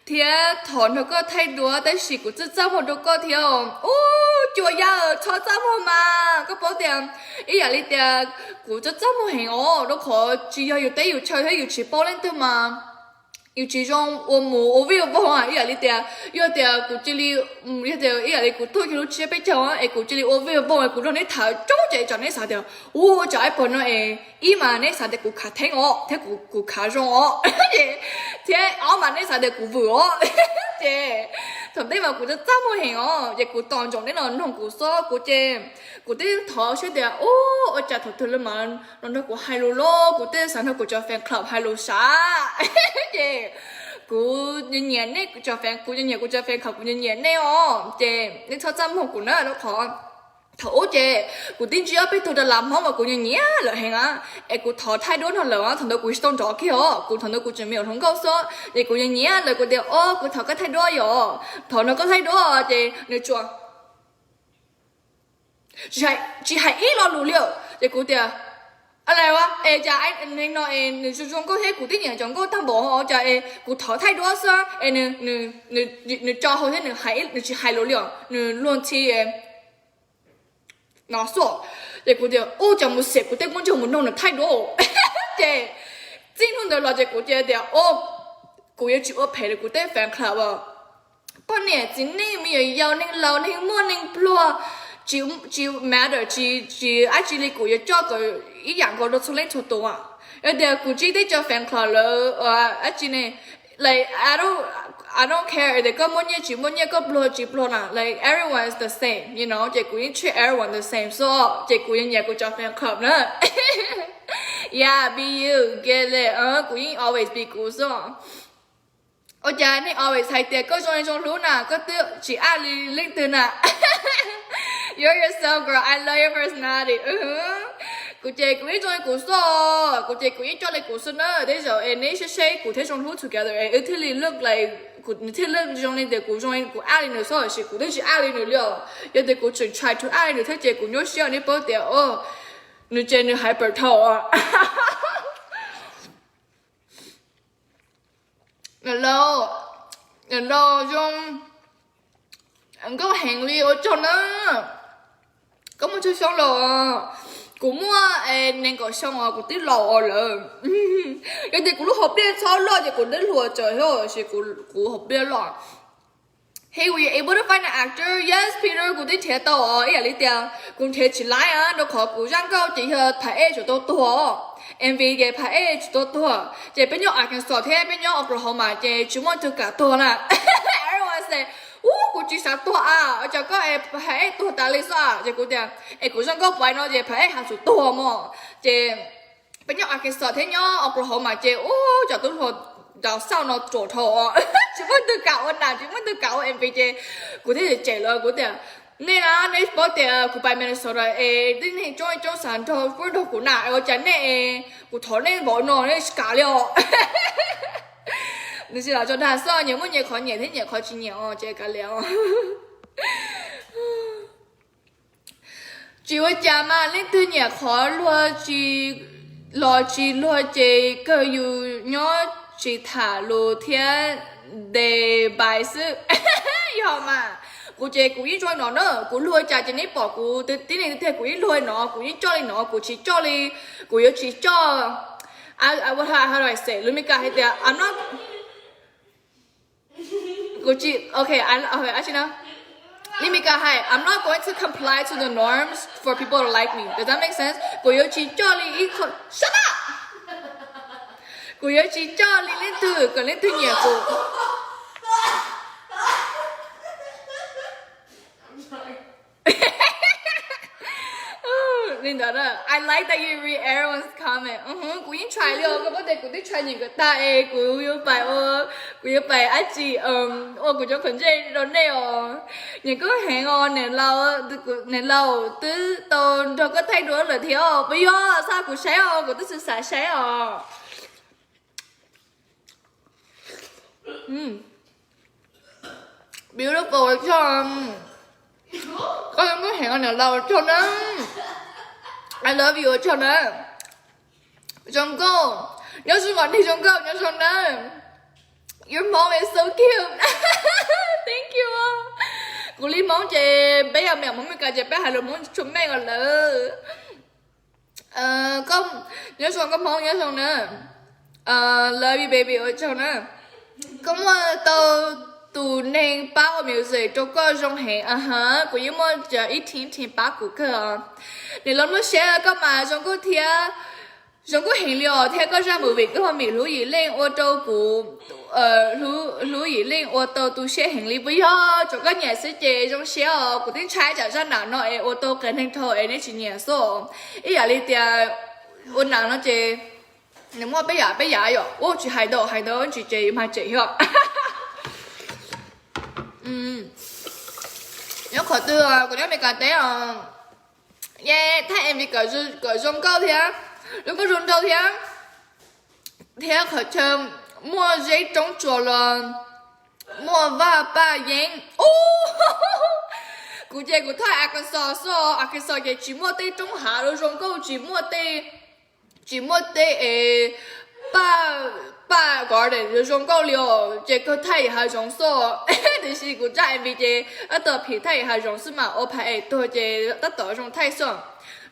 thiab thov nrog koj thaij duab, tab sis kuv txawj txaj muag rau koj thiab os. Ub, cua yaj, txhob txaj muag mas, koj paub tias ib yam li tias kuv txawj txaj muag heev os, rau qhov tsis yog yus teb yus chaw thiab yus tsis paub leej twg mas yus tsis zoo ua mus ua vij ua voog. Ib yam li tias, yog tias kuv cia li, yog tias ib yam li kuv tuaj kiag lub tsiab peb caug es kuv cia li ua vij ua voog es kuv nrog neb tham coob ces tsam neb xav tias ua tsam ib pog no es, ib mas neb xav tias kuv khav theeb os thiab kuv khav zoo os, thiab ob mas neb xav tias kuv vwm os. Ces thaum ntej mas kuv txawj txaj muag heev os, ces kuv tos ntsoov neb los noog kuv xwb. Kuv ces kuv twb thov siab tias ub, ua cas thaum twg lawv mam los nrog kuv hais lus los, kuv twb xav nrog kuv cov fan club hais lus sav. Ces kuv nyiam nej cov fan, kuv nyiam kuv cov fan club, kuv nyiam nej os, ces nej txhob txaj muag kuv na, rau qhov thaum ub ces kuv twb ntsib ob peb tug dab lav Hmoob uas kuv nyiam nyiam lawm heev na, es kuv thov thaij duab nrog lawv, thaum ntawd kuv tsis tau nrov kiag os, kuv thaum ntawd kuv tseem me nyuam hluas nkauj xwb, ces kuv nyiam nyiam lawv, kuv tias, o, kuv thov koj thaij duab yom, thov nrog koj thaij duab, ces nws tsuas tsis hais ib lo lus li. Ces kuv tias, es cas neeg no es nws zoo zoo nkauj thiab kuv twb nyiam cov nkauj tag npaum, cas es kuv thov thaij duab xwb es nws tso hau thiab nws tsis hais lus li os, nws luag ntxhi no xwb. Ces kuv tias, ub, cas mus xiam kuv tej muaj ntsog mus noog nws thaij duab. Ces txij hnub ntawd los ces kuv cia tias, o, kuv yuav tsis ua phem rau kuv tej fan club os. Poj niam txiv neej me nyuam yaus neeg laus neeg muaj neeg pluag, tsis matter, tsis dab tsi li, kuv yuav coj kom ib yam nkaus rau txhua leej txhua tus. Yog tias kuv ntsib tej cov fan club lawv dab tsi ne, like, I don't, I don't care tias koj muaj nyiaj tsis muaj nyiaj, koj pluag tsis pluag na, like, everyone is the same, you know, ces kuv yeej treat everyone the same xwb, ces kuv yeej nyiam kuv cov fan club na. Yeah, be you, get it, kuv yeej always be kuv xwb. Ua cas nej always hais tias koj zoo li zoo hlub na, koj twb tsis aj li leej twg na. You're yourself, girl. I love your personality. Kuv ces kuv yeej zoo li kuv xwb, kuv ces kuv yeej coj li kuv xwb na. Tej zaum es neb saib seb kuv thiab zoo hlub together es wb thiaj li look like, nws thiaj li zoo li tias kuv zoo li kuv aj li nws xwb, tiam sis kuv twb tsis aj li nws li os. Yog tias kuv tseem try to aj li nws thiab ces kuv nyuaj siab, neb paub tias, o, nws ces nws hais pawg thau. Niam laus, niam laus zoo nkauj heev li, ua tsaug na. Koj muaj tsawg xyoo lawm? Kuv muaj nees nkaum xyoo os, kuv twb laus os lawm. Yog tias kuv lub hauv pliaj txhob loj ces kuv twb hluas tsawv thiab, tiam sis kuv hauv pliaj loj. Hey, were you able to find an actor? Yes, Peter, kuv twb nrhiav tau os, ib yam li tias kuv nrhiav tsis laib, rau qhov kuv zaj nkauj ces yog Pha Ej tsuas tau tuag. M V ces Phab Ej tsis tau tuag, ces peb nyob Arkansas thiab peb nyob Oklahoma ces tsis muaj twg kam tuag na. Everyone say, ub, kuv tsis xav tuag a. Ua cas koj es Phab Ej tuag tas li xwb a? Ces kuv tias, es kuv zoo nkauj pais no ces Phab Ej has tsum tuag mog. Ces peb nyob Arkansas thiab nyob Oklahoma ces ub, cov tub hluas, cov xauj no ruam dhau, tsis muaj twg kam ua nam, tsis muaj twg kam ua M V ces kuv thiaj li cem lawv, kuv tias, nej na, nej paub tias kuv pais Minnesota es tib neeg coob coob xav nrog, nrog kuv na, ua cas nej, kuv thov nej npaum no nej tsis kam li os. Nws tsis los tso dag xwb, nyias muaj nyias qhov nyiam thiab nyias qhov tsis nyiam os, ces kav liam os. Tsis ua cas mas, leej twg nyiam qhov luag tsis, los tsis luag ces kawg yus nyob tsis tham lus thiab de npai xwb. Yog mas, kuv ces kuv yeej zoo li no na, kuv luag cas ces neb pom kuv tib neeg tiag, kuv yeej luag li no, kuv yeej coj li no, kuv tsis coj li, kuv yuav tsis coj, how do I say, lus Meskas hais tias I'm not, kuv tsis, ok, I, ok, actually no, lus Meskas hais, I'm not going to comply to the norms for people to like me. Does that make sense? Kuv yuav tsis coj li ib qho, shut up! Kuv yuav tsis coj li leej twg kom leej twg nyiam kuv. Li ntawd, I like that you read everyone's comment. Kuv yeej try li os, koj paub tias kuv twb try nyiam kom tag es kuv yuav pais ua, kuv yuav pais dab tsi, ua kuv cov qhov ntsej rau nej os. Nyiam koj heev os niam laus, niam laus twb tau nrog koj thaij duab lawm thiab os. Puas yog? Xa kuv saib os, kuv twb xav saib os. Beautiful ua tsaug, koj zoo nkauj heev os niam laus, ua tsaug na. I love you, ua tsaug na. Zoo nkauj, nyob zoo os, nej zoo nkauj, nyob zoo na. Your mom is so cute. Thank you. Kuv li Hmoob ces peb yog me nyuam Hmoob Meskas ces peb hais lus Hmoob tshua meej os lawm. Koj nyob zoo, koj Hmoob nyob zoo na. Love you baby, ua tsaug na. Koj muaj tau tus neeg pab ua music rau koj zoo heev. Aha, kuv yeej muaj cov ib team team pab kuv kawg os. Niam laus Nuj Siab, koj mas zoo nkauj thiab, zoo nkauj heev li os, thiab koj zaj movie koj ho mim hlub Yim Leej ua rau kuv, hlub Yim Leej ua tau tu siab heev li. Puas yog? Tsuav koj nyiam xwb ces zoo siab os. Kuv twb ntshai tsam zaj nam no es ua tau qias neeg dhau es neb tsis nyiam xwb. Ib yam li tias ua nam no ces nws muaj peb yam peb yam yom. Ua tsis hais ntau, hais ntau tsis ces yus mag tsem xwb. Nyob qhov twg? Kuv nyob Meskas teb os. Yeej thaij M V kom zoo nkauj thiab, zoo nkauj zoo nraug thiab, thiab qhov chaw muaj zeb roob tsuas los muaj vaj paj yeeb. Kuv ces kuv thaij Arkansas xwb, Arkansas ces tsis muaj tej roob hav zoo nkauj, tsis muaj tej, tsis muaj tej es paj, paj garden zoo nkauj li os, ces kawg thaij hav zoov xwb. Tiam sis kuv zaj M V ces tab tom phim thaij hav zoov xwb mas ua pha es tuag ces tab tom zoo thaij xwb.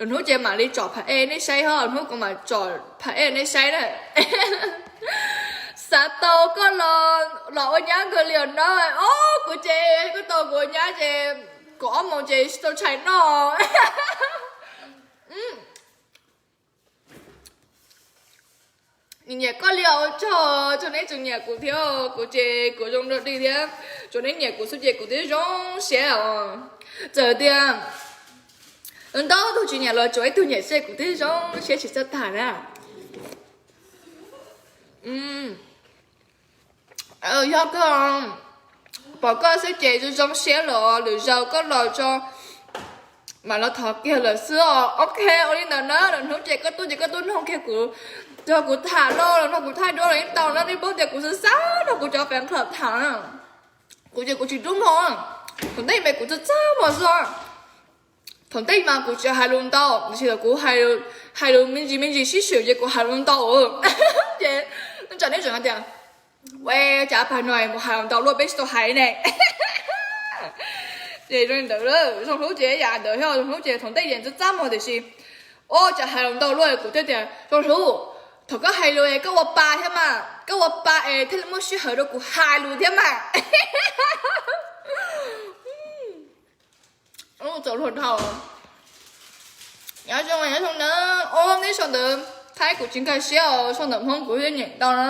Lwm hnub ces mam li tsom pha es nej saib ho, lwm hnub kuv mam tsom pha es nej saib na. Xav tau koj los, los ua nyab kawg li os no. Os, kuv ces koj tau kuv ua nyab ces kaum ob moos ces tsis tau tshais noj. Nyiam koj li os, ua tsaug, tsaug neb tseem nyiam kuv thiab. Kuv ces kuv zoo nraug dig thiab, tsuav neb nyiam kuv xwb ces kuv twb zoo siab os. Txawm tias ntau tus tsis nyiam los tsuav ib tug nyiam xwb kuv twb zoo siab tsis txawj tag na. Yog koj, pom koj xwb ces zoo zoo siab los lwm zaus koj los tso mam los thov kiag lawm xwb os. Ok, ua li ntawd na, lwm hnub ces koj tuaj ces koj tuaj nug kiag kuv, nrog kuv tham los los nrog kuv thaij duab los yeej tau na. Nej paub tias kuv xav xav nrog kuv cov fans club tham na. Kuv ces kuv tsis dub mog, thaum ntej mas kuv txaj txaj muag xwb. Thaum ntej mas kuv tsis hais lus ntau, tiam sis kuv hais lus me ntsis me ntsis sib swm ces kuv hais lus ntau. Ces nej tsam nej tseem hais tias, ua cas pab no mus hais lus ntau luaj peb tsis tau hais ne. Ces zoo li ntawd, zoo hlub ces yam ntawd, zoo hlub ces thaum ntej ces txaj txaj muag tiam sis, ua cas hais lus ntau luaj kuv thiaj tias zoo hlub. Thaum koj hais lus es koj ua pa thiab mas, koj ua pa es thiaj li muaj sij hawm rau kuv hais lus thiab mas. Txaus luag dhau. Nyob zoo, nyob zoo na. Os, neb sau ntawv Thaib kuv tsis nkag siab os, sau ntawm Hmoob kuv thiaj nyeem tau na.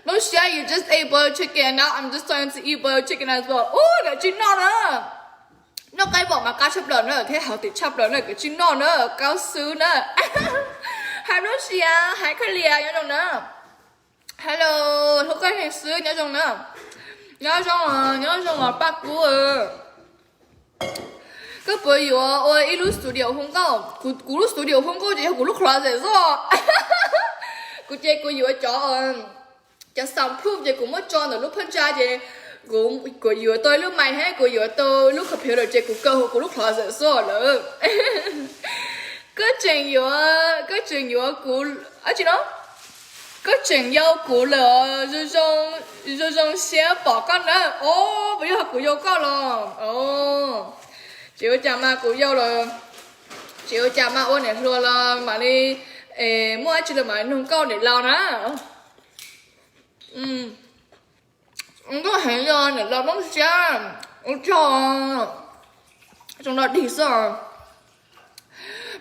Lub siab you just ate boiled chicken, now I'm just starting to eat boiled chicken as well. Ub, nws tsis noj na. Noj qaib vom mas qab tshaj plaws na, thiab haus tim tshaj plaws na, koj tsis noj na, koj xwb na. Hais lub siab, hais khaub lias nyob zoo na. Hello, hlub koj heev xwb, nyob zoo na. Nyob zoo, nyob zoo os Paj Kub. Koj puas yuav ua ib lub studio hu nkauj? Kuv, kuv lub studio hu nkauj ces yog kuv lub closet xwb. Kuv ces kuv yuav cov, cov soundproof ces kuv muab tso ntawm lub phab ntsa ces kuv, kuv yuav tau ib lub mic thiab kuv yuav tau ib lub computer ces kuv kaw hauv kuv lub closet xwb lawm. Koj tseem yuav, koj tseem yuav kuv, ab tsi no, koj tseem yau kuv lawm, zoo zoo siab pom koj na. Os, puas yog kuv yau koj los? Tsis ua cas mas, kuv yau los tsis ua cas mas, ua niam hluas los mam li, muaj dab tsi los mam li nug koj niam laus na. Nkauj heev li niam laus Nplooj Siab, ua tsaug. Zoo no dig xwb.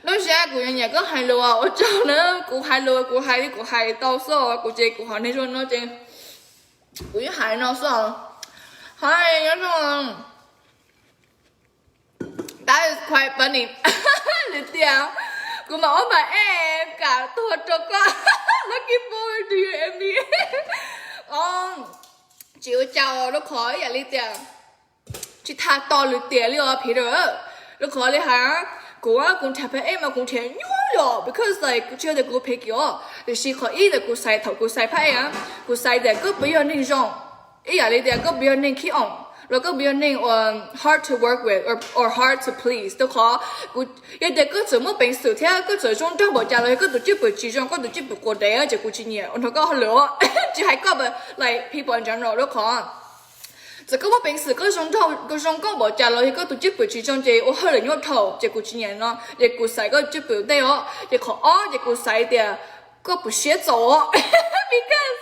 Nplooj Siab, kuv nyiam koj hais lus, ua tsaug na. Kuv hais lus kuv hais li kuv hais tau xwb, kuv ces kuv hom neeg zoo no ces kuv yeej hais no xwb. Hais nyob zoo. That is quite funny. Lwm tiam kuv mam ua mas ej kam tuag rau koj. Looking forward to your M B A. Tsis ua cas, lub qhov ib yam li tias tsis tas tos lwm tiam li os Peter. Lub qhov li hais, kuv, kuv nrhiav phab ej mas kuv nrhiav nyuaj li os, because like tsis yog tias kuv phem kiag os, tiam sis qhov ib ntawm kuv xaiv thaum kuv xaiv phab ej, kuv xaiv tias koj puas yog neeg zoo, ib yam li tias koj puas yog neeg khib oom los koj puas yog neeg uas hard to work with or hard to please. Rau qhov yog tias koj txawm muaj peev xwm thiab koj txawm zoo nraug npaum cas los yog koj tus cwj pwm tsis zoo, koj tus cwj pwm quav dev ces kuv tsis nyiam ua nrog koj hauj lwm. Tsis hais koj, but like people in general, rau qhov txawm koj muaj peev xwm koj zoo nraug, koj zoo nkauj npaum cas los yog koj tus cwj pwm tsis zoo ces ua hauj lwm nyuaj dhau ces kuv tsis nyiam no. Ces kuv xaiv koj cwj pwm ntej os. Ces qhov ob ces kuv xaiv tias koj puas siab txaus, because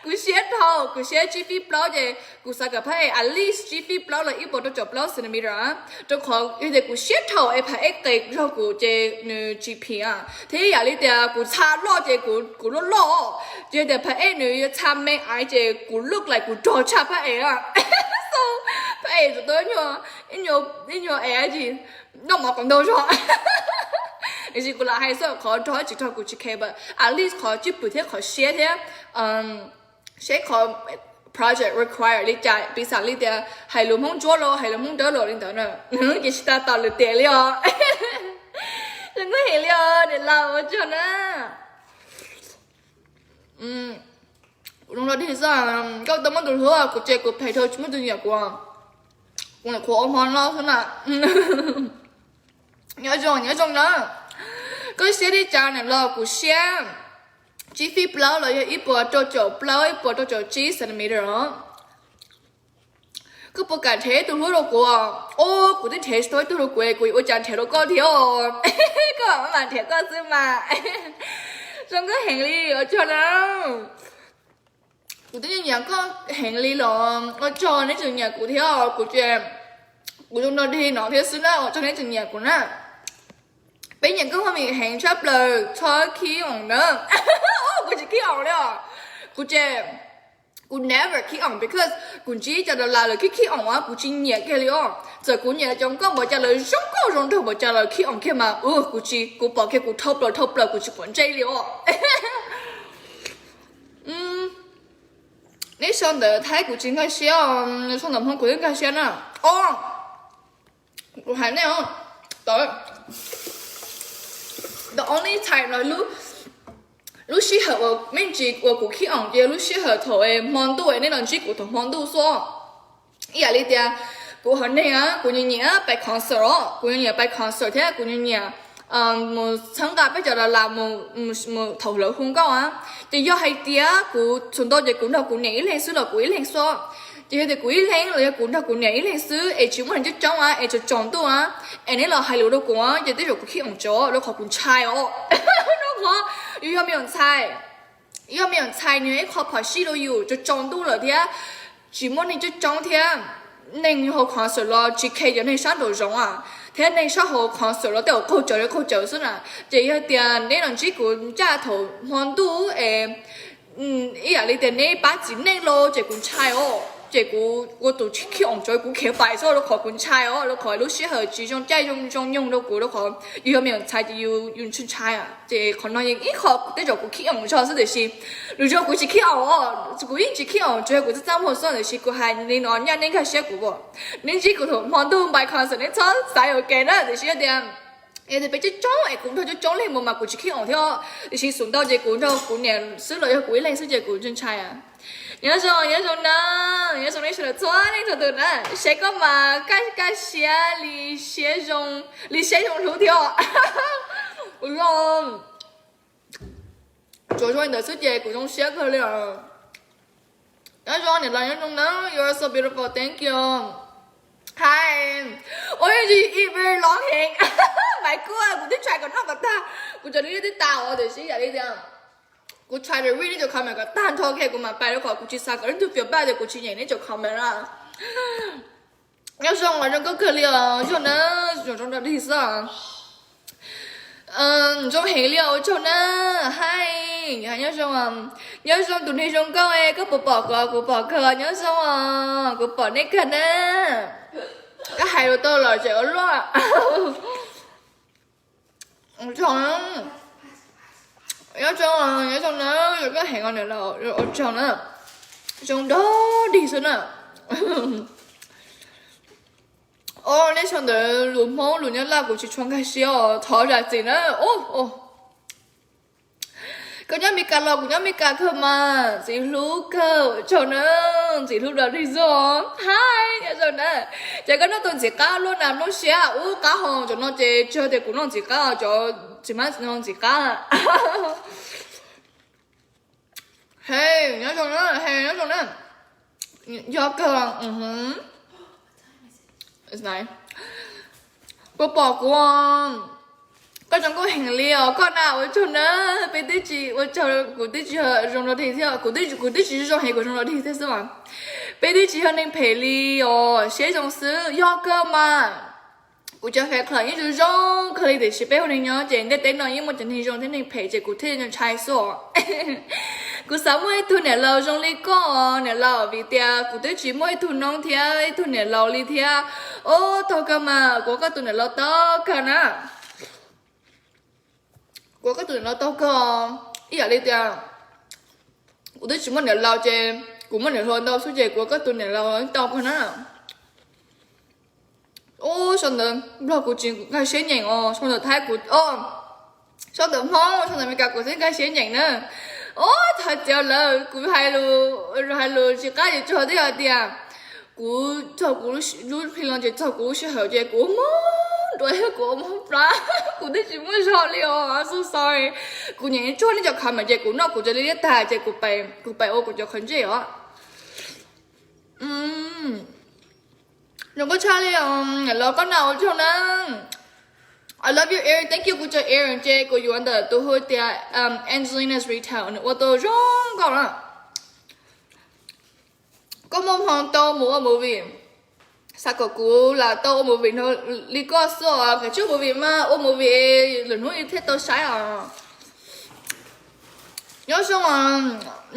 kuv siab dhau, kuv siab tsib feet plaub ces kuv xav kom phab ej at least tsib feet plaub los ib puas rau caum plaub centimeter. Rau qhov yog tias kuv siab dhau es phab ej qes zog kuv ces nws tsis phim a. Thiab yam li tias kuv txha loj ces kuv loj loj, ces yog tias phab ej nws yuav txha me aiv ces kuv look like kuv rog tshaj phab ej. So phab ej txawm tau ib nyuag es noj mov kom ntau zog. Tiam sis kuv lam hais xwb, qhov rog tsis rog kuv tsis care, but at least qhov cwj pwm thiab qhov siab thiab seb qhov project require li cas, piv xam li tias hais lus Hmoob Ntsuab los hais lus Hmoob Dawb los li ntawd na, ces tsis tas tos lwm tiam li os. Zoo nkauj heev li os niam laus, ua tsaug na. Kuv zoo no dig xwb, koj tau muaj tus hlub, kuv ces kuv phem dhau tsis muaj tus nyiam kuv. Kuv nyuam qhuav ua hmo no xwb na. Nyob zoo, nyob zoo na. Koj siab li cas niam laus? Kuv siab tsib feet plaub los yog ib puas rau caum plaub, ib puas rau caum tsib centimeter os. Koj puas kam nrhiav ib tug hlub rau kuv? Os, kuv twb nrhiav tsis tau ib tug rau kuv, kuv yuav ua cas nrhiav rau koj thiab? Koj mam nrhiav koj xwb mas. Zoo nkauj heev li, ua tsaug na. Kuv twb nyiam koj heev li los ua tsaug neb tseem nyiam kuv thiab. Kuv ces kuv zoo no dig no thiab xwb na, ua tsaug neb tseem nyiam kuv na. Peb nyiam koj Hmoob Mes heev tshaj plaws, txhob khib oom na. Kuv tsis khib oom li os. Kuv ces kuv never khib oom because kuv ntsib cov dollar lawv khib khib oom, kuv tsis nyiam kiag li os. Txawm kuv nyiam cov nkauj npaum cas, lawv zoo nkauj zoo nraug npaum cas los khib oom kiag mas kuv tsis, kuv pom kiag kuv dhau plaws dhau plaws, kuv tsis quav ntsej li os. Neb sau ntawv Thaib kuv tsis nkag siab, sau ntawv Hmoob kuv twb nkag siab na. Os, kuv hais nej os, the only time no, lub sij hawm uas me ntsis uas kuv khib oom ces yog lub sij hawm thaum hmo ntuj, nej los ntsib kuv thaum hmo ntuj xwb. Ib yam li tias kuv haiv neeg, kuv nyiam nyiam pais concert os, kuv nyiam nyiam pais concert thiab kuv nyiam nyiam mus txhawb nqa peb cov dollar mus thaum lawv hu nkauj. Ces yog hais tias kuv txhua ntau ces kuv nrog kuv niam ib leeg xwb los kuv ib leeg xwb. Ces yog tias kuv ib leeg los yog kuv nrog kuv niam ib leeg xwb es tsis muaj neeg coob coob es tsaus tsaus ntuj, es neb los hais lus rau kuv ces tej zaum kuv khib oom tso rau qhov kuv ntshai os. Rau qhov yus yog me nyuam ntxhais, yog me nyuam ntxhais nws yog ib qho phom sij rau yus, tsaus tsaus ntuj lawm thiab tsis muaj neeg coob coob thiab, neeg hauv concert los tsis khe cov neeg sab nraum zoov. thiab neeg sab hauv concert los tej uas qaug cawv li qaug cawv xwb na. Ces yog tias neb los ntsib kuv ncaj thaum hmo ntuj es ib yam li tias neb pab txiv neej los ces kuv ntshai os, ces kuv ua tus khib oom tso kuv khiav pais xwb rau qhov kuv ntshai os, rau qhov lub sij hawm tsis zoo caij zoo zoo nyoog rau kuv, rau qhov yus yog me nyuam ntxhais ces yus ntshai ntshai. Ces qhov no yeej ib qho tej zaum kuv khib oom zog xwb tiam sis lwm zaus kuv tsis khib oom os, kuv yeej tsis khib oom, tsuas yog kuv txaj txaj muag xwb tiam sis kuv hais li no nyaj nej nkag siab kuv as. Neb ntsib kuv thaum hmo ntuj npai concert neb txhob xav ua ke na, tiam sis yog tias yog tias peb coob coob es kuv nrog coob coob leej mus mas kuv tsis khib oom thiab, tiam sis xub ntau ces kuv nrog kuv niam xwb los yog kuv ib leeg xwb ces kuv ntshai ntshai. Nyob zoo, nyob zoo na, nyob zoo nej sawv daws txhua leej txhua tus na, seb koj mas kaj kaj siab li siab zoo, li siab zoo hlub thiab. Kuv zoo, tsuas zoo li ntawd xwb ces kuv zoo siab kawg li os. Nyob zoo niam laus, nyob zoo na, you are so beautiful, thank you. Hi, ua ib very long heev. Maiv Kuj, kuv twb try kom noj kom tag, kuv cov li twb tas os, tiam sis yam li tias kuv try to read nej cov comment kom tag nrho kiag kuv mam pais rau qhov kuv tsis xav kom leej twg feel bad tias kuv tsis nyeem nej cov comment na. Nyob zoo, zoo nkauj kawg li os, zoo na, zoo zoo nrog dig xwb. Zoo heev li os, ua tsaug na. Hi, nyob zoo, nyob zoo tus neeg zoo nkauj, koj puas pom kuv? Kuv pom kawg, nyob zoo os, kuv pom nej kawg na. Koj hais lus tau los tseem ua luaj. Nyob zoo, nyob zoo na, zoo koj heev os niam laus, ua tsaug na. Zoo nrog dig xwb na. Os, nej sau ntawv lus Hmoob lus Nyab Laj kuv tsis tshua nkag siab os, thov zam txim na. Koj nyob Mes Kas los kuv nyob Mes Kas kawg mas, ntxim hlub kawg, ua tsaug na, ntxim hlub nrog dig xwb os. Hi, nyob zoo na. Ces koj noj tau ntxim qab luaj na, nplooj siab ub qab hau, cov no ces tsis yog tias kuv noj ntxim qab, cov tsis mab no ntxim qab. He, nyob zoo na, he, nyob zoo na. Yog kawg, puas pom kuv? Koj zoo nkauj heev li os koj na, ua tsaug na. Peb twb tsis ua tsaug, kuv twb tsis zoo nrog dig thiab, kuv twb, kuv twb tsis zoo heev, kuv zoo nrog dig thiab xwb mas. Peb twb tsis yog neeg phem li os, siab zoo xwb, yog kawg mas. Kuv cov fan club yeej zoo zoo kawg li tiam sis peb ua neeg nyob ces ntiaj teb no yeej muaj cov neeg zoo thiab neeg phem ces kuv thiaj ntshai xwb os. Kuv xav muaj ib tug niam laus zoo li koj niam laus vim tias kuv twb tsis muaj ib tug noob thiab ib tug niam laus li thiab. Ub, taug kawg mas, kuv ua koj tus niam laus taug kawg na. Kuv ua koj tus niam laus taug kawg, ib yam li tias kuv twb tsis muaj niam laus ces kuv muaj niam hluas ntau xwb ces kuv ua koj tus niam laus taug kawg na. Ub, sau ntawv Nplog kuv tsis nkag siab nyeem os, sau ntawv Thaib kuv, sau ntawv Hmoob, sau ntawv Amelikas kuv thiaj nkag siab nyeem na. Ub, thov txim lawm, kuv hais lus, hais lus tsis qab ces tsuag twb yog tias kuv txog kuv lub, lub phi los ces txog kuv lub sij hawm ces kuv mob nruas thiab kuv mob plab, kuv twb tsis muaj zog li os, so sorry. Kuv nyeem tsuag nej cov comment ces kuv noj kuv cov li liab tag ces kuv pais, kuv pais ua kuv cov qhov ntsej os. Zoo nkauj tshaj li os, los koj na ua tsaug na. I love you, Erin. Thank you kuv cov earring ces kuv yuav ntawm tus hu tias Angelina's Retail, nws ua tau zoo nkauj na. Koj muaj hmoo tau mus ua movie? Xav kom kuv lam tau ua movie li koj xwb os. Kav tsij ua movie mas, ua movie lwm hnub thiaj tau saib os. Nyob zoo,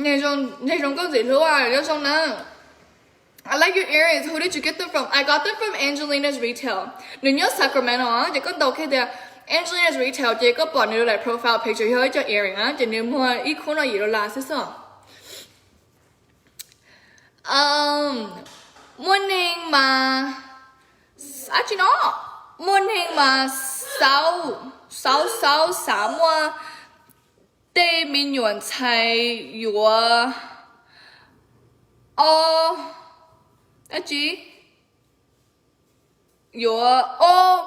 neeg zoo nkauj ntxim hlub, nyob zoo na. I like your earrings. Who did you get them from? I got them from Angelina's Retail. Nws nyob Sacramento, ces koj ntaus kiag tias Angelina's Retail ces koj pom nws like profile picture yog ib co earring na, ces nws muag ib khub no yim dollar xwb xwb. Muaj neeg mas, ab tsi no, muaj neeg mas xaub, xaub xaub xav muaj tej me nyuam ntxhais yuav ob, dab tsi? Yuav ob,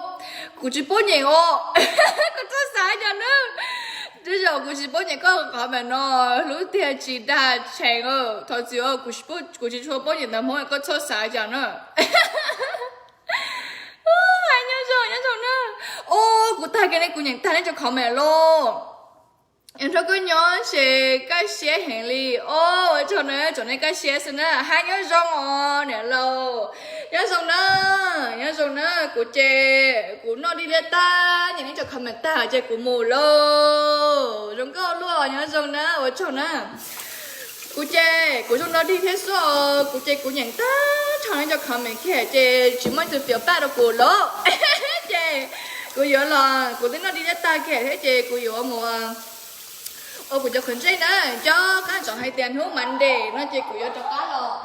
kuv tsis paub nyeem os. Koj txhob xav cas na. Tej zaum kuv tsis paub nyeem koj qhov mas no, hlub tiag tsis dag tshee. Thov txim, kuv tsis tshua paub nyeem ntawv Hmoob, koj txhob xav cas na. Hais nyob zoo, nyob zoo na. Os, kuv tag kiag ne, kuv nyeem tag neb cov comment los. Nrog koj nyob ces kaj siab heev li. Os, ua tsaug na, tsoom nej kaj siab xwb na. Hais nyob zoo os niam laus. Nyob zoo na, nyob zoo na, kuv ces kuv noj dej liab tag, nyeem nej cov comment tag ces kuv mus lawm. Zoo nkauj luaj, nyob zoo na, ua tsaug na. Kuv ces kuv zoo noj dej thiab xwb, kuv ces kuv nyeem tag nrho nej cov comment kiag ces tsis muaj tus piav paj rau kuv lawm. Ces kuv yuav los, kuv twb noj dej liab tag kiag thiab ces kuv yuav mus ua kuv cov qhov ntsej na. Cov kab ntsoov hais tias hnub Monday no ces kuv yuav rov qab los.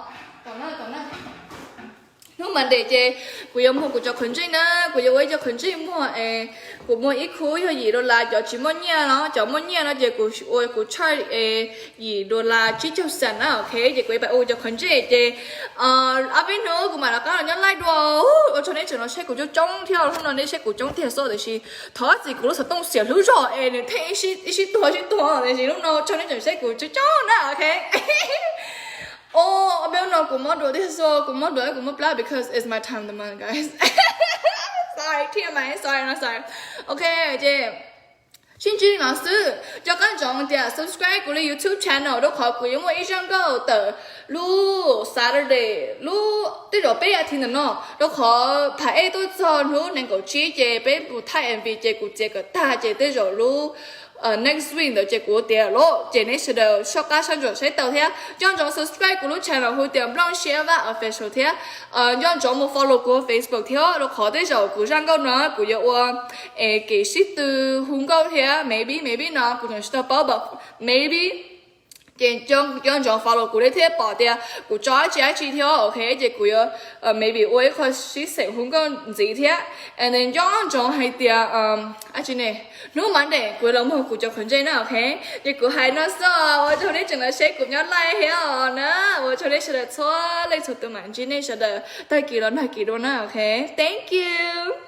Hnub Monday ces kuv yuav muag kuv cov qhov ntsej na, kuv yuav ua ib cov qhov ntsej muag es kuv muag ib khub yog yim dollar, cov tsis muaj nyiaj no, cov muaj nyiaj no ces kuv ua kuv charge es yim dollar tsib caug cent na, ok, ces kuv yuav pab ua kuv cov qhov ntsej ces ob peb hnub kuv mam rov qab los nyob live dua. Ua tsaug nej tseem los saib kuv coob coob thiab, hnub no nej saib kuv coob tiag xwb tiam sis thov txim kuv lub xov tooj xiam hlub zog es nws theej ib sib tuag sib tuag tiam sis hnub no ua tsaug nej tseem saib kuv coob coob na, ok. Ob peb hnub no kuv mob duav tiag xwb, kuv mob duav kuv mob plab because it's my time of the month, guys. Sorry, T M I, sorry, no, sorry. Ok, ces sib ntsib no xwb, cov kab ntsoov tias subscribe kuv li YouTube channel rau qhov kuv yuav muaj ib zaj nkauj tawm lub Saturday, lub tej zaum peb yam thiv ntawm no, rau qhov pham ej tuaj txog hnub nees nkaum tsib ces peb mus thaij M V ces kuv txiav kom tag ces tej zaum lub next week ntawd ces kuv tiav lawm ces nej sawv daws soj qab soj ntsuam saib tau thiab. Nco ntsoov subscribe kuv lub channel hu tias Nplooj Siab Vaj Official thiab nco ntsoov mus follow kuv Facebook thiab, rau qhov tej zaum kuv zaj nkauj no kuv yuav ua es kev sib tw hu nkauj thiab, maybe, maybe no kuv tseem tsis tau paub, but maybe ces nco ntsoov follow kuv thiab pom tias kuv tso dab tsi dab tsi thiab, ok, ces kuv yuav maybe ua ib qho sib xeem hu nkauj ntxiv thiab. And then nco ntsoov hais tias dab tsi ne, hnub Monday kuv los muag kuv cov qhov ntsej na, ok. Ces kuv hais no xwb, ua tsaug nej tseem los saib kuv nyob live thiab os na, ua tsaug nej sawv daws txhua leej txhua tus, mam ntsib nej sawv daws tag kis los nag kis dua na, ok. Thank you.